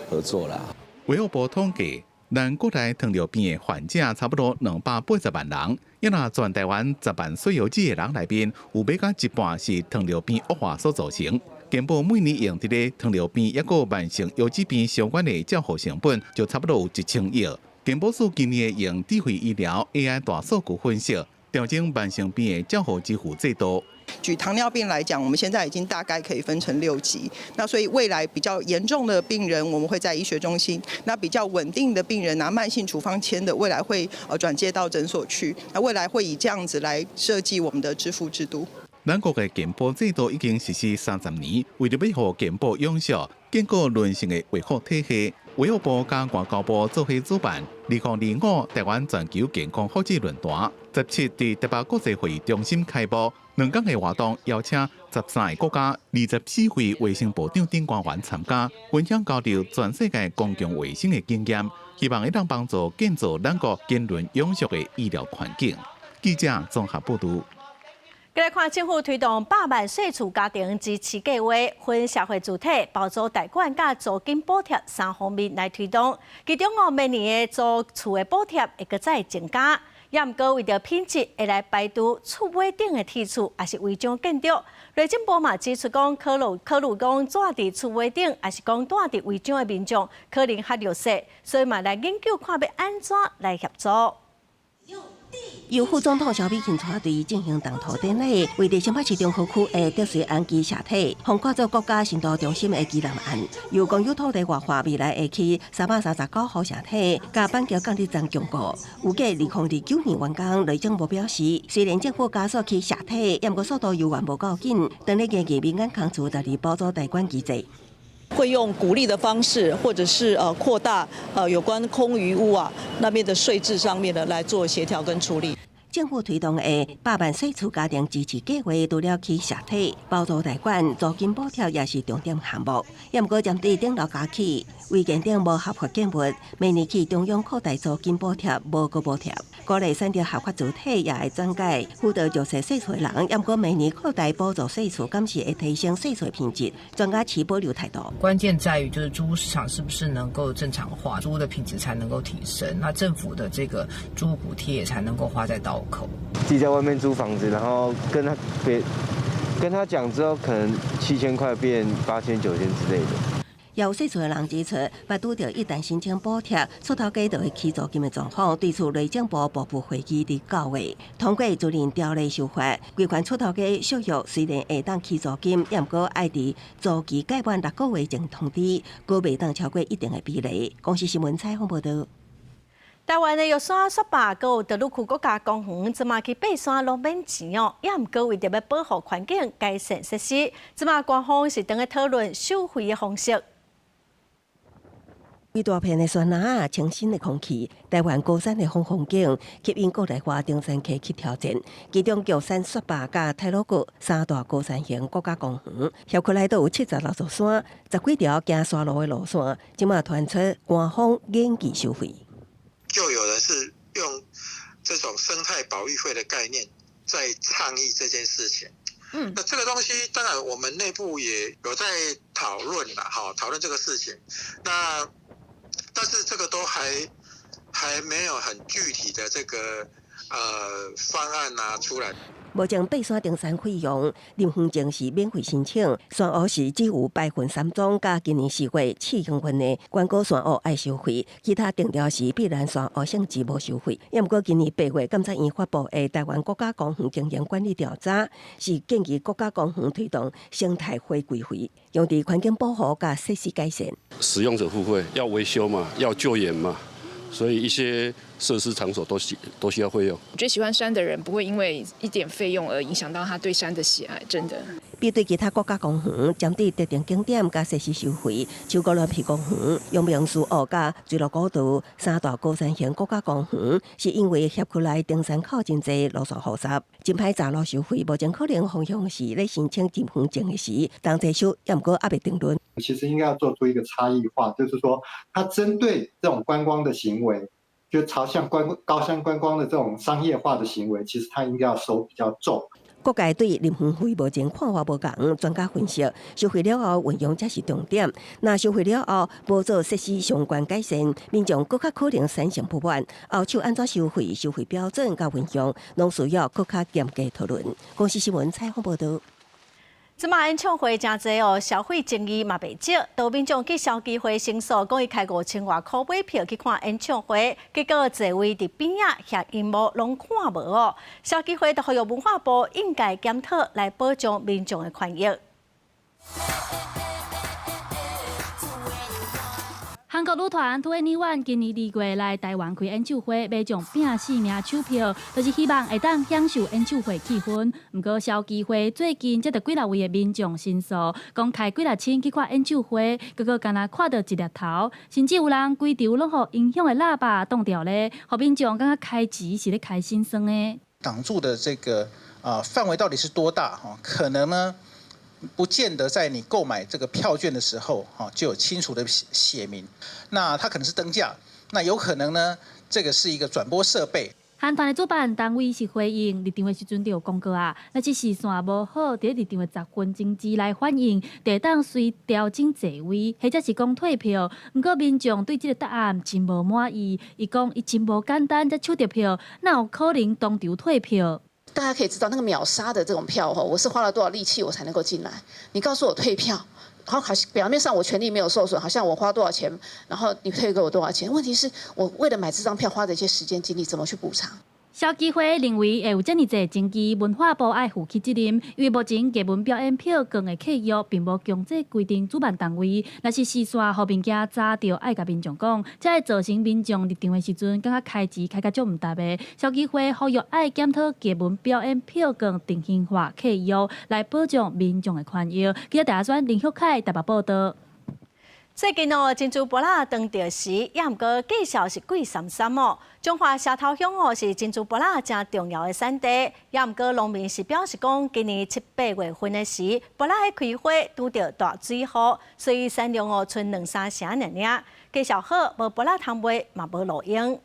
Speaker 9: 合作啦。
Speaker 15: 衛福部統計，咱國內糖尿病的患者差不多280萬人，抑若全台灣10萬歲有子的人內面，有欲到一半是糖尿病惡化所造成。健保每年用佇咧糖尿病抑閣慢性腰子病相關的照護成本，就差不多有1000億。健保署今年會用智慧醫療 AI 大數據分析，調整慢性病的照護支付制度。
Speaker 12: 舉糖尿病來講，我們現在已經大概可以分成6級。那所以未來比較嚴重的病人，我們會在醫學中心；那比較穩定的病人拿慢性處方簽的，未來會轉介到診所去。那未來會以這樣子來設計我們的支付制度。
Speaker 15: 咱國的健保制度已經實施30年，為著欲予健保永續，建構韌性的衛福體系，衛福部佮外交部做伙主辦2025台灣全球健康福祉論壇，17佇台北國際會議中心開幕。2天的活動邀請13个國家24位衛生部長等官員參加，分享交流全世界公共衛生的經驗，希望會當幫助建造咱國堅韌永續的醫療環境。記者綜合報導。
Speaker 1: 來看政府推動百萬細厝家庭支持計劃，分社會主體、包租代管佮租金補貼三方面來推動。其中哦，明年的租厝的補貼會閣再增加。也毋過為著品質，會來排除厝尾頂的鐵厝，抑是違章建築。內政部嘛指出講，考慮講住佇厝尾頂，抑是講住佇違章的民眾，可能較弱勢，所以嘛來研究看欲按怎來協助。
Speaker 10: 由副總統蕭美琴帶隊進行動土典禮，位佇新北市中和區的竹穗安居社體，予看做國家新都中心的基南案，由公有土地活化未來會起339戶社體，佮板橋港鐵站共過，預計2029年完工。內政部表示，雖然政府加速起社體，毋過速度猶原無夠緊，當咧研究民間空厝就佇包租代管機制。
Speaker 13: 會用鼓勵的方式，或者是擴大有關空餘屋啊那邊的稅制上面的來做協調跟處理。
Speaker 10: 政府推動的百萬細厝家庭支持計劃，除了起社體、包租代管、租金補貼，也是重點項目。也毋過針對頂樓加起，違建頂無合法建物，明年起中央擴大租金補貼，無閣補貼。鼓勵選擇合法主體也會轉介輔導弱勢細厝的人。也毋過明年擴大補助細厝，敢是會提升細厝品質？專家持保留態度。
Speaker 14: 關鍵在於就是租屋市場是不是能夠正常化，租屋的品質才能夠提升，那政府的這個租屋補貼也才能夠花在刀口。
Speaker 16: 自己在外面租房子，然後跟他別跟他講之後，可能7000塊變8000、9000之類的。
Speaker 10: 有細厝的人指出，捌拄著一旦申請補貼，厝頭家就會起租金的狀況，對此內政部部部會議佇9月通過租賃條例修法，規範厝頭家續約雖然會當起租金，也毋過愛佇租期屆滿6個月前通知，閣袂當超過一定的比例。公視新聞採訪報導。
Speaker 1: 台灣的玉山雪霸，閣有大陸區國家公園，這馬去爬山攏免錢哦。也毋過為著欲保護環境、改善設施，這馬官方是當咧討論收費的方式。
Speaker 10: 一大片的山林，清新的空氣，台灣高山的好風景，吸引國內外登山客去挑戰。其中，玉山雪霸佮太魯閣三大高山型國家公園，合起來都有76座山，十幾條行山路的路線，這馬傳出官方研究收費。
Speaker 18: 就有人是用這種生態保育費的概念在倡議這件事情。那這個東西當然我們內部也有在討論啦，哈，討論這個事情。那但是這個都還沒有很具體的這個方案拿出來。
Speaker 10: 目前爬山登山費用，林園證是免費申請，山屋是只有白雲山莊佮今年4月試營運的觀光山屋愛收費，其他定調時碧蘭山屋性質無收費。也毋過今年8月，監察院發布的台灣國家公園經營管理調查，是建議國家公園推動生態回歸費，用佇環境保護佮設施改善。
Speaker 2: 使用者付費，要維修嘛，要救援嘛。所以一些設施場所都需要費用。
Speaker 3: 我覺得喜歡山的人不會因為一點費用而影響到他對山的喜愛，真的。
Speaker 10: 比對其他國家公園，針對特定景點佮設施收費，像鵝鑾鼻公園、陽明書屋佮水鹿古道三大高山型國家公園，是因為轄區內登山口真濟，路線複雜，真歹查路收費。目前可能方向是咧申請入園證的時，當齊收，也毋過猶未定論。
Speaker 5: 其實應該要做出一個差異化，就是說，它針對這種觀光的行為，就朝向觀高山觀光的這種商業化的行為，其實它應該要收比較重。
Speaker 10: 各界對林園費目前看法無仝，專家分析，收費了後運用才是重點。若收費了後無做設施相關改善，民眾閣較可能產生不滿。後續按怎收費、收費標準佮運用，攏需要閣較嚴格討論。公視新聞採訪報導。
Speaker 1: 這馬演唱會誠濟哦，消費爭議嘛袂少。有民眾去消基會申訴，講伊開5000外箍買票去看演唱會，結果座位佇邊仔遐螢幕攏看無哦。消基會就呼籲文化部應該檢討來保障民眾的權益。
Speaker 11: 韓國女團2NE1今年2月來台灣開演唱會，買眾拼性命搶票，就是希望會當享受演唱會氣氛。毋過消基會最近接著幾若位的民眾申訴，講開幾若千去看演唱會，結果干焦看著一粒頭，甚至有人規場攏予音響的喇叭擋著咧，予民眾感覺開錢是咧開心酸的。
Speaker 19: 擋住的這個範圍到底是多大？哈，可能呢？不見得在你購買這個票券的時候，就有清楚的寫明。那它可能是燈架，那有可能呢，這個是一個轉播設備。
Speaker 11: 韓團的主辦單位是回應入場的時陣就有講過啊，若是視線無好，佇入場的10分鐘之內反應，就會當隨調整座位，或者是講退票。毋過民眾對這個答案真無滿意，伊講伊真無簡單才搶著票，哪有可能當場退票？
Speaker 28: 大家可以知道那個秒殺的這種票我是花了多少力氣我才能夠進來？你告訴我退票，然後好像表面上我權利沒有受損，好像我花多少錢，然後你退給我多少錢？問題是我為了買這張票花的一些時間精力，怎麼去補償？
Speaker 11: 消基會認為會有這麼濟爭議，文化部愛負起責任，因為目前藝文表演票券的契約並無強制規定主辦單位，若是視線予物件遮著，愛共民眾講，才會造成民眾入場的時陣感覺開錢開甲足毋值的。消基會呼籲愛檢討藝文表演票券定型化契約，來保障民眾的權益。記者大專林旭凱台北報導。
Speaker 1: 最近哦，珍珠芭樂當著時，也毋過價數是貴參參哦。彰化社頭鄉哦是珍珠芭樂誠重要的產地，也毋過農民是表示講，今年七八月份的時，芭樂的開花拄著大水雨，所以產量哦賰兩三成爾爾。價數好，無芭樂通賣嘛無路用。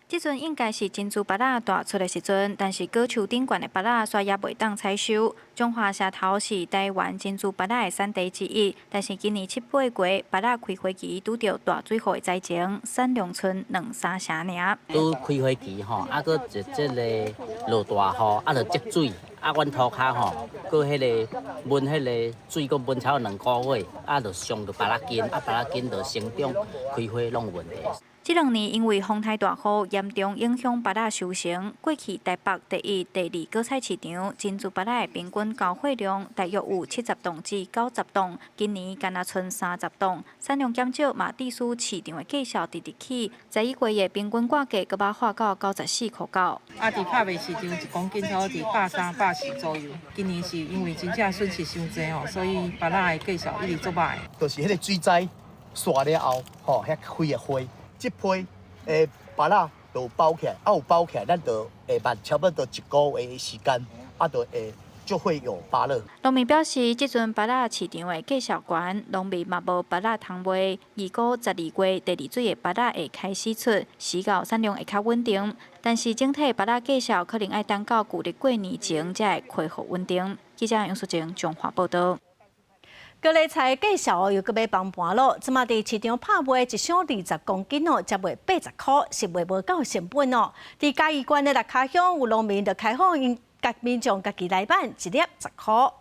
Speaker 20: 這陣應該是珍珠芭樂大出的時陣，但是果樹頂懸的芭樂煞猶袂當採收。彰化社頭是台灣珍珠芭樂的產地之一，但是今年七八月芭樂開花期拄著大水雨的災情，產量賰兩三成爾。
Speaker 21: 拄開花期吼，啊，閣一這个落大雨，啊，就積水，啊，阮塗跤吼，閣彼个悶彼个水，閣悶超兩個月，啊，就傷著芭樂根，啊，芭樂根就生長開花攏有問題。
Speaker 20: 這兩年因為風颱大雨嚴重影響芭樂收成，過去台北第一、第二果菜市場珍珠芭樂的平均交貨量大約有70磅至90磅，今年干焦賰30磅，產量減少嘛，致使市場的價數直直起，11月的平均掛價閣捌化到94塊9。
Speaker 23: 啊，佇拍賣市場一公斤差不多佇130、140左右。今年是因為真正損失傷濟哦，所以芭樂的價數一直足䆀。
Speaker 29: 就是彼個水災煞了後，吼，遐開的花。這批的芭樂就包起來，啊有包起來，咱就會慢差不多一個月的時間，啊就會就會有芭樂。
Speaker 20: 農民表示，這陣芭樂市場的價數懸，農民嘛無芭樂通賣。預估12月第二水的芭樂會開始出，時到產量會較穩定。但是整體芭樂價數可能愛等到舊曆過年前才會恢復穩定。記者楊淑貞彰化報導。
Speaker 1: 高麗菜價數又閣欲崩盤囉，這馬佇市場拍賣一箱20公斤哦，才賣80箍，是賣無夠成本哦。佇嘉義縣的六跤鄉，有農民就開放𪜶共民眾家己來買，一粒10箍。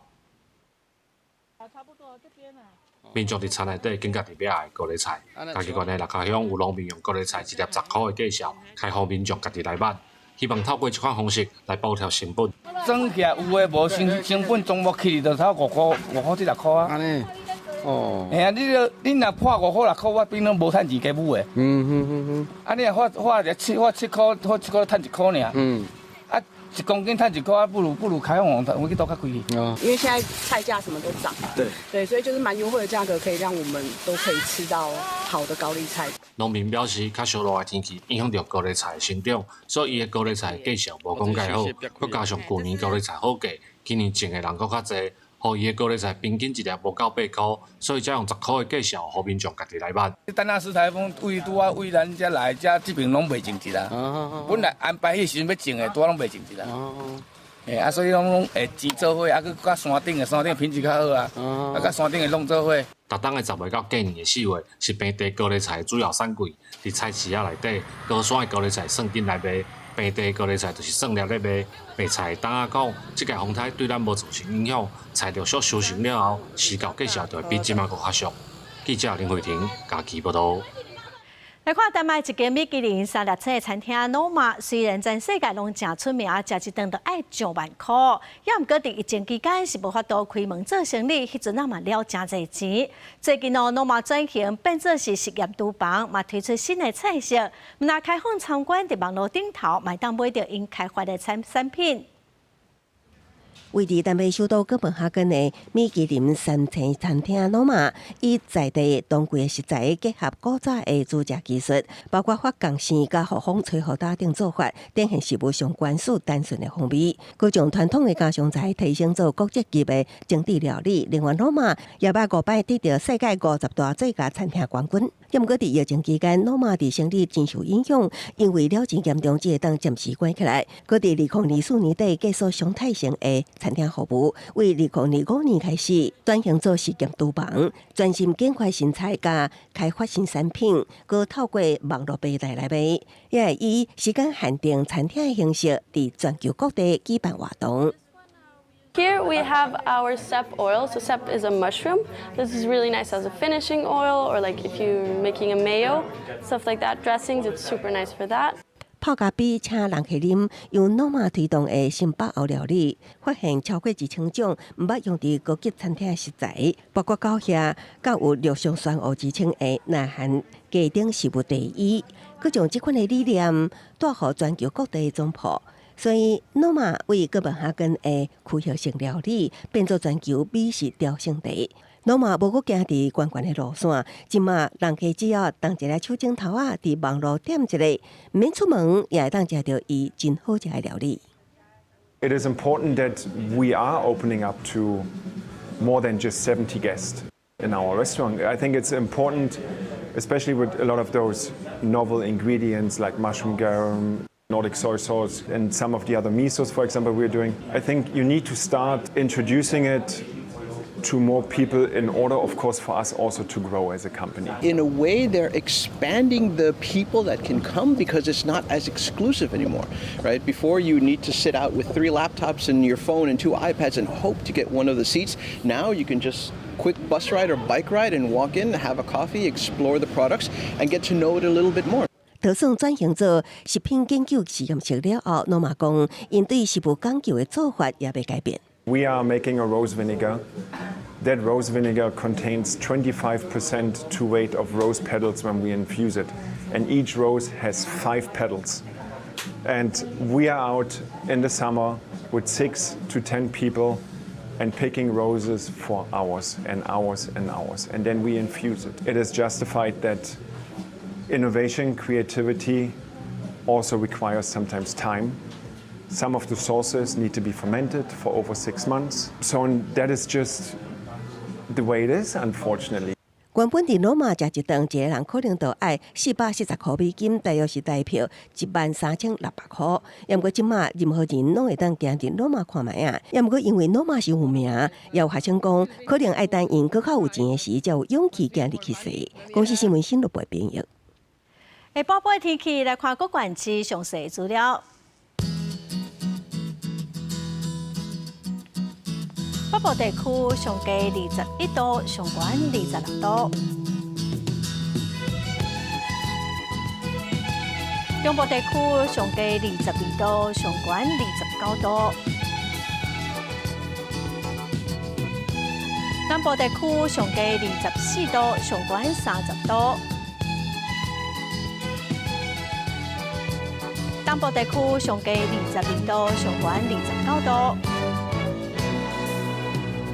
Speaker 4: 民眾佇田內底揀家己欲愛的高麗菜，嘉義縣的六跤鄉有農民用高麗菜一粒10箍的價數，開放民眾家己來買，希望透過這款方式來補貼成本。
Speaker 6: 算起來有的無成成本總無去就差5箍，5箍至6箍啊。按呢，哦。嘿啊，你你若破5箍6箍，我變攏無趁錢加母的。啊，你若發發一七發七箍，發七箍趁1箍爾。啊，1公斤趁1箍，啊，不如開放，我去倒較貴。
Speaker 7: 哦。因為現在菜價什麼都漲。對。對，所以就是蠻優惠的價格，可以讓我們都可以吃到好的高麗菜。
Speaker 4: 農民表示，較燒熱的天氣影響著高麗菜的生長，所以伊的高麗菜價數無講蓋好。閣加上舊年高麗菜好價，今年種的人閣較濟，予伊的高麗菜平均一粒無夠8箍，所以才用10箍的價數予民眾家己來買。
Speaker 6: 等下是颱風位拄仔位咱遮來，遮這邊攏袂種植啦。本來安排彼時陣欲種的，拄仔攏袂種植啦。欸啊，所以攏攏會錢做伙，啊，閣佮山頂的，山頂品質較好啊，啊，佮山頂的弄做伙。
Speaker 4: 逐冬的10月到過年的4月，是平地高麗菜的主要產季。佇菜市仔內底，高山的高麗菜算緊來賣，平地高麗菜就是算粒咧賣。賣菜的擔仔講，這屆風颱對咱無造成影響，菜陸續收成了後，市價價數就會比這馬閣較俗。記者林慧婷嘉義報導。
Speaker 1: 來看丹麥一間米其林三粒星的餐廳 Noma，雖然全世界攏誠出名，食一頓都愛上萬箍，也毋過佇疫情期間是無法度開門做生意，彼陣仔嘛了誠濟錢。最近哦，Noma 轉型變做是實驗廚房，嘛推出新的菜色，毋但開放參觀佇網路頂頭，嘛會當買著𪜶開發的產品。
Speaker 10: 位佇丹麥首都哥本哈根的米其林三星餐廳 Noma，以在地當季的食材結合古早的煮食技術，包括發酵生佮予風吹予焦等做法，展現食物上原始單純的風味。閣將傳統的家常菜提升做國際級的精緻料理。另外，Noma 也捌五擺得著世界50大最佳餐廳冠軍。毋過佇疫情期間，Noma 佇生意真受影響，因為了真嚴重，只會當暫時關起來。閣佇2024年底結束常態性的餐廳服務，為2025年開始轉型做實驗廚房，專心研發新菜佮開發新產品，閣透過網路平台來賣，也會以時間限定餐廳的形式，佇全球各地舉辦活動。
Speaker 8: Here we have our cep oil. So cep is a mushroom. This is really nice as a finishing oil or like if you're making a mayo, stuff like that. Dressings, it's super nice for that.
Speaker 10: 泡咖啡請人客啉，由 Noma 推動的新北歐料理，發現超過1000種毋捌用佇高級餐廳的食材，包括狗額，佮有陸上酸芋之稱的南韓家庭食物第一，閣將這款的理念帶予全球各地的總鋪。所以，Noma 為哥本哈根的區域性料理變做全球美食朝聖地。Noma 無閣行佇懸懸的路線，這馬人客只要動一下手指頭仔，佇網路點一下，毋免出門也會當食著伊真好食的料理。
Speaker 17: It is important that we are opening up to more than just 70 guests in our restaurant. I think it's important, especially with a lot of those novel ingredients like mushroom garum, Nordic soy sauce, and some of the other misos, for example, we're doing. I think you need to start introducing it to more people in order, of course, for us also to grow as a company.
Speaker 22: In a way, they're expanding the people that can come because it's not as exclusive anymore, right? Before, you need to sit out with three laptops and your phone and two iPads and hope to get one of the seats. Now you can just quick bus ride or bike ride and walk in, have a coffee, explore the products, and get to know it a little bit more.
Speaker 10: 就算轉型做食品研究實驗室了後，Noma 講，𪜶對食物講究的做法也欲改變。
Speaker 17: We are making a rose vinegar. That rose vinegar contains 25% to weight of rose petals when we infuse it. And each rose has five petals. And we are out in the summer with 6 to 10 people and picking roses for hours and hours and hours. And then we infuse it. It is justified that innovation, creativity also requires sometimes time. Some of the sauces need to be fermented for over 6 months. So that is just the way it is, unfortunately.
Speaker 10: 原本佇羅馬食一頓，一個人可能就愛440塊美金，大約是台票13,600塊。毋過這馬任何人攏會當行入羅馬看覓仔。毋過因為羅馬傷有名，也有學生講，可能愛等𪜶閣較有錢的時，才有勇氣行入去踅。公視新聞新錄播編譯。
Speaker 1: 下晡晡天氣來看各縣市詳細資料。北部地區上低21度，上懸26度。中部地區上低22度，上懸29度。南部地區上低24度，上懸30度。東部地區上低22度，上懸29度。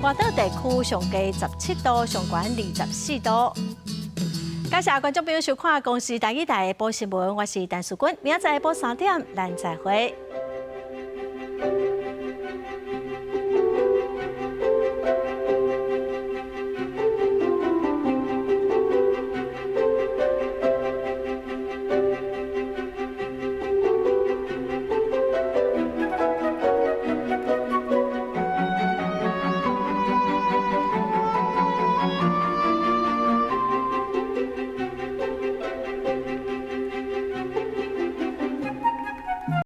Speaker 1: 外島地區上低17度，上懸24度。感謝觀眾朋友收看《公視台語台》下晡新聞，我是陳淑君，明仔載下晡3點，咱再會。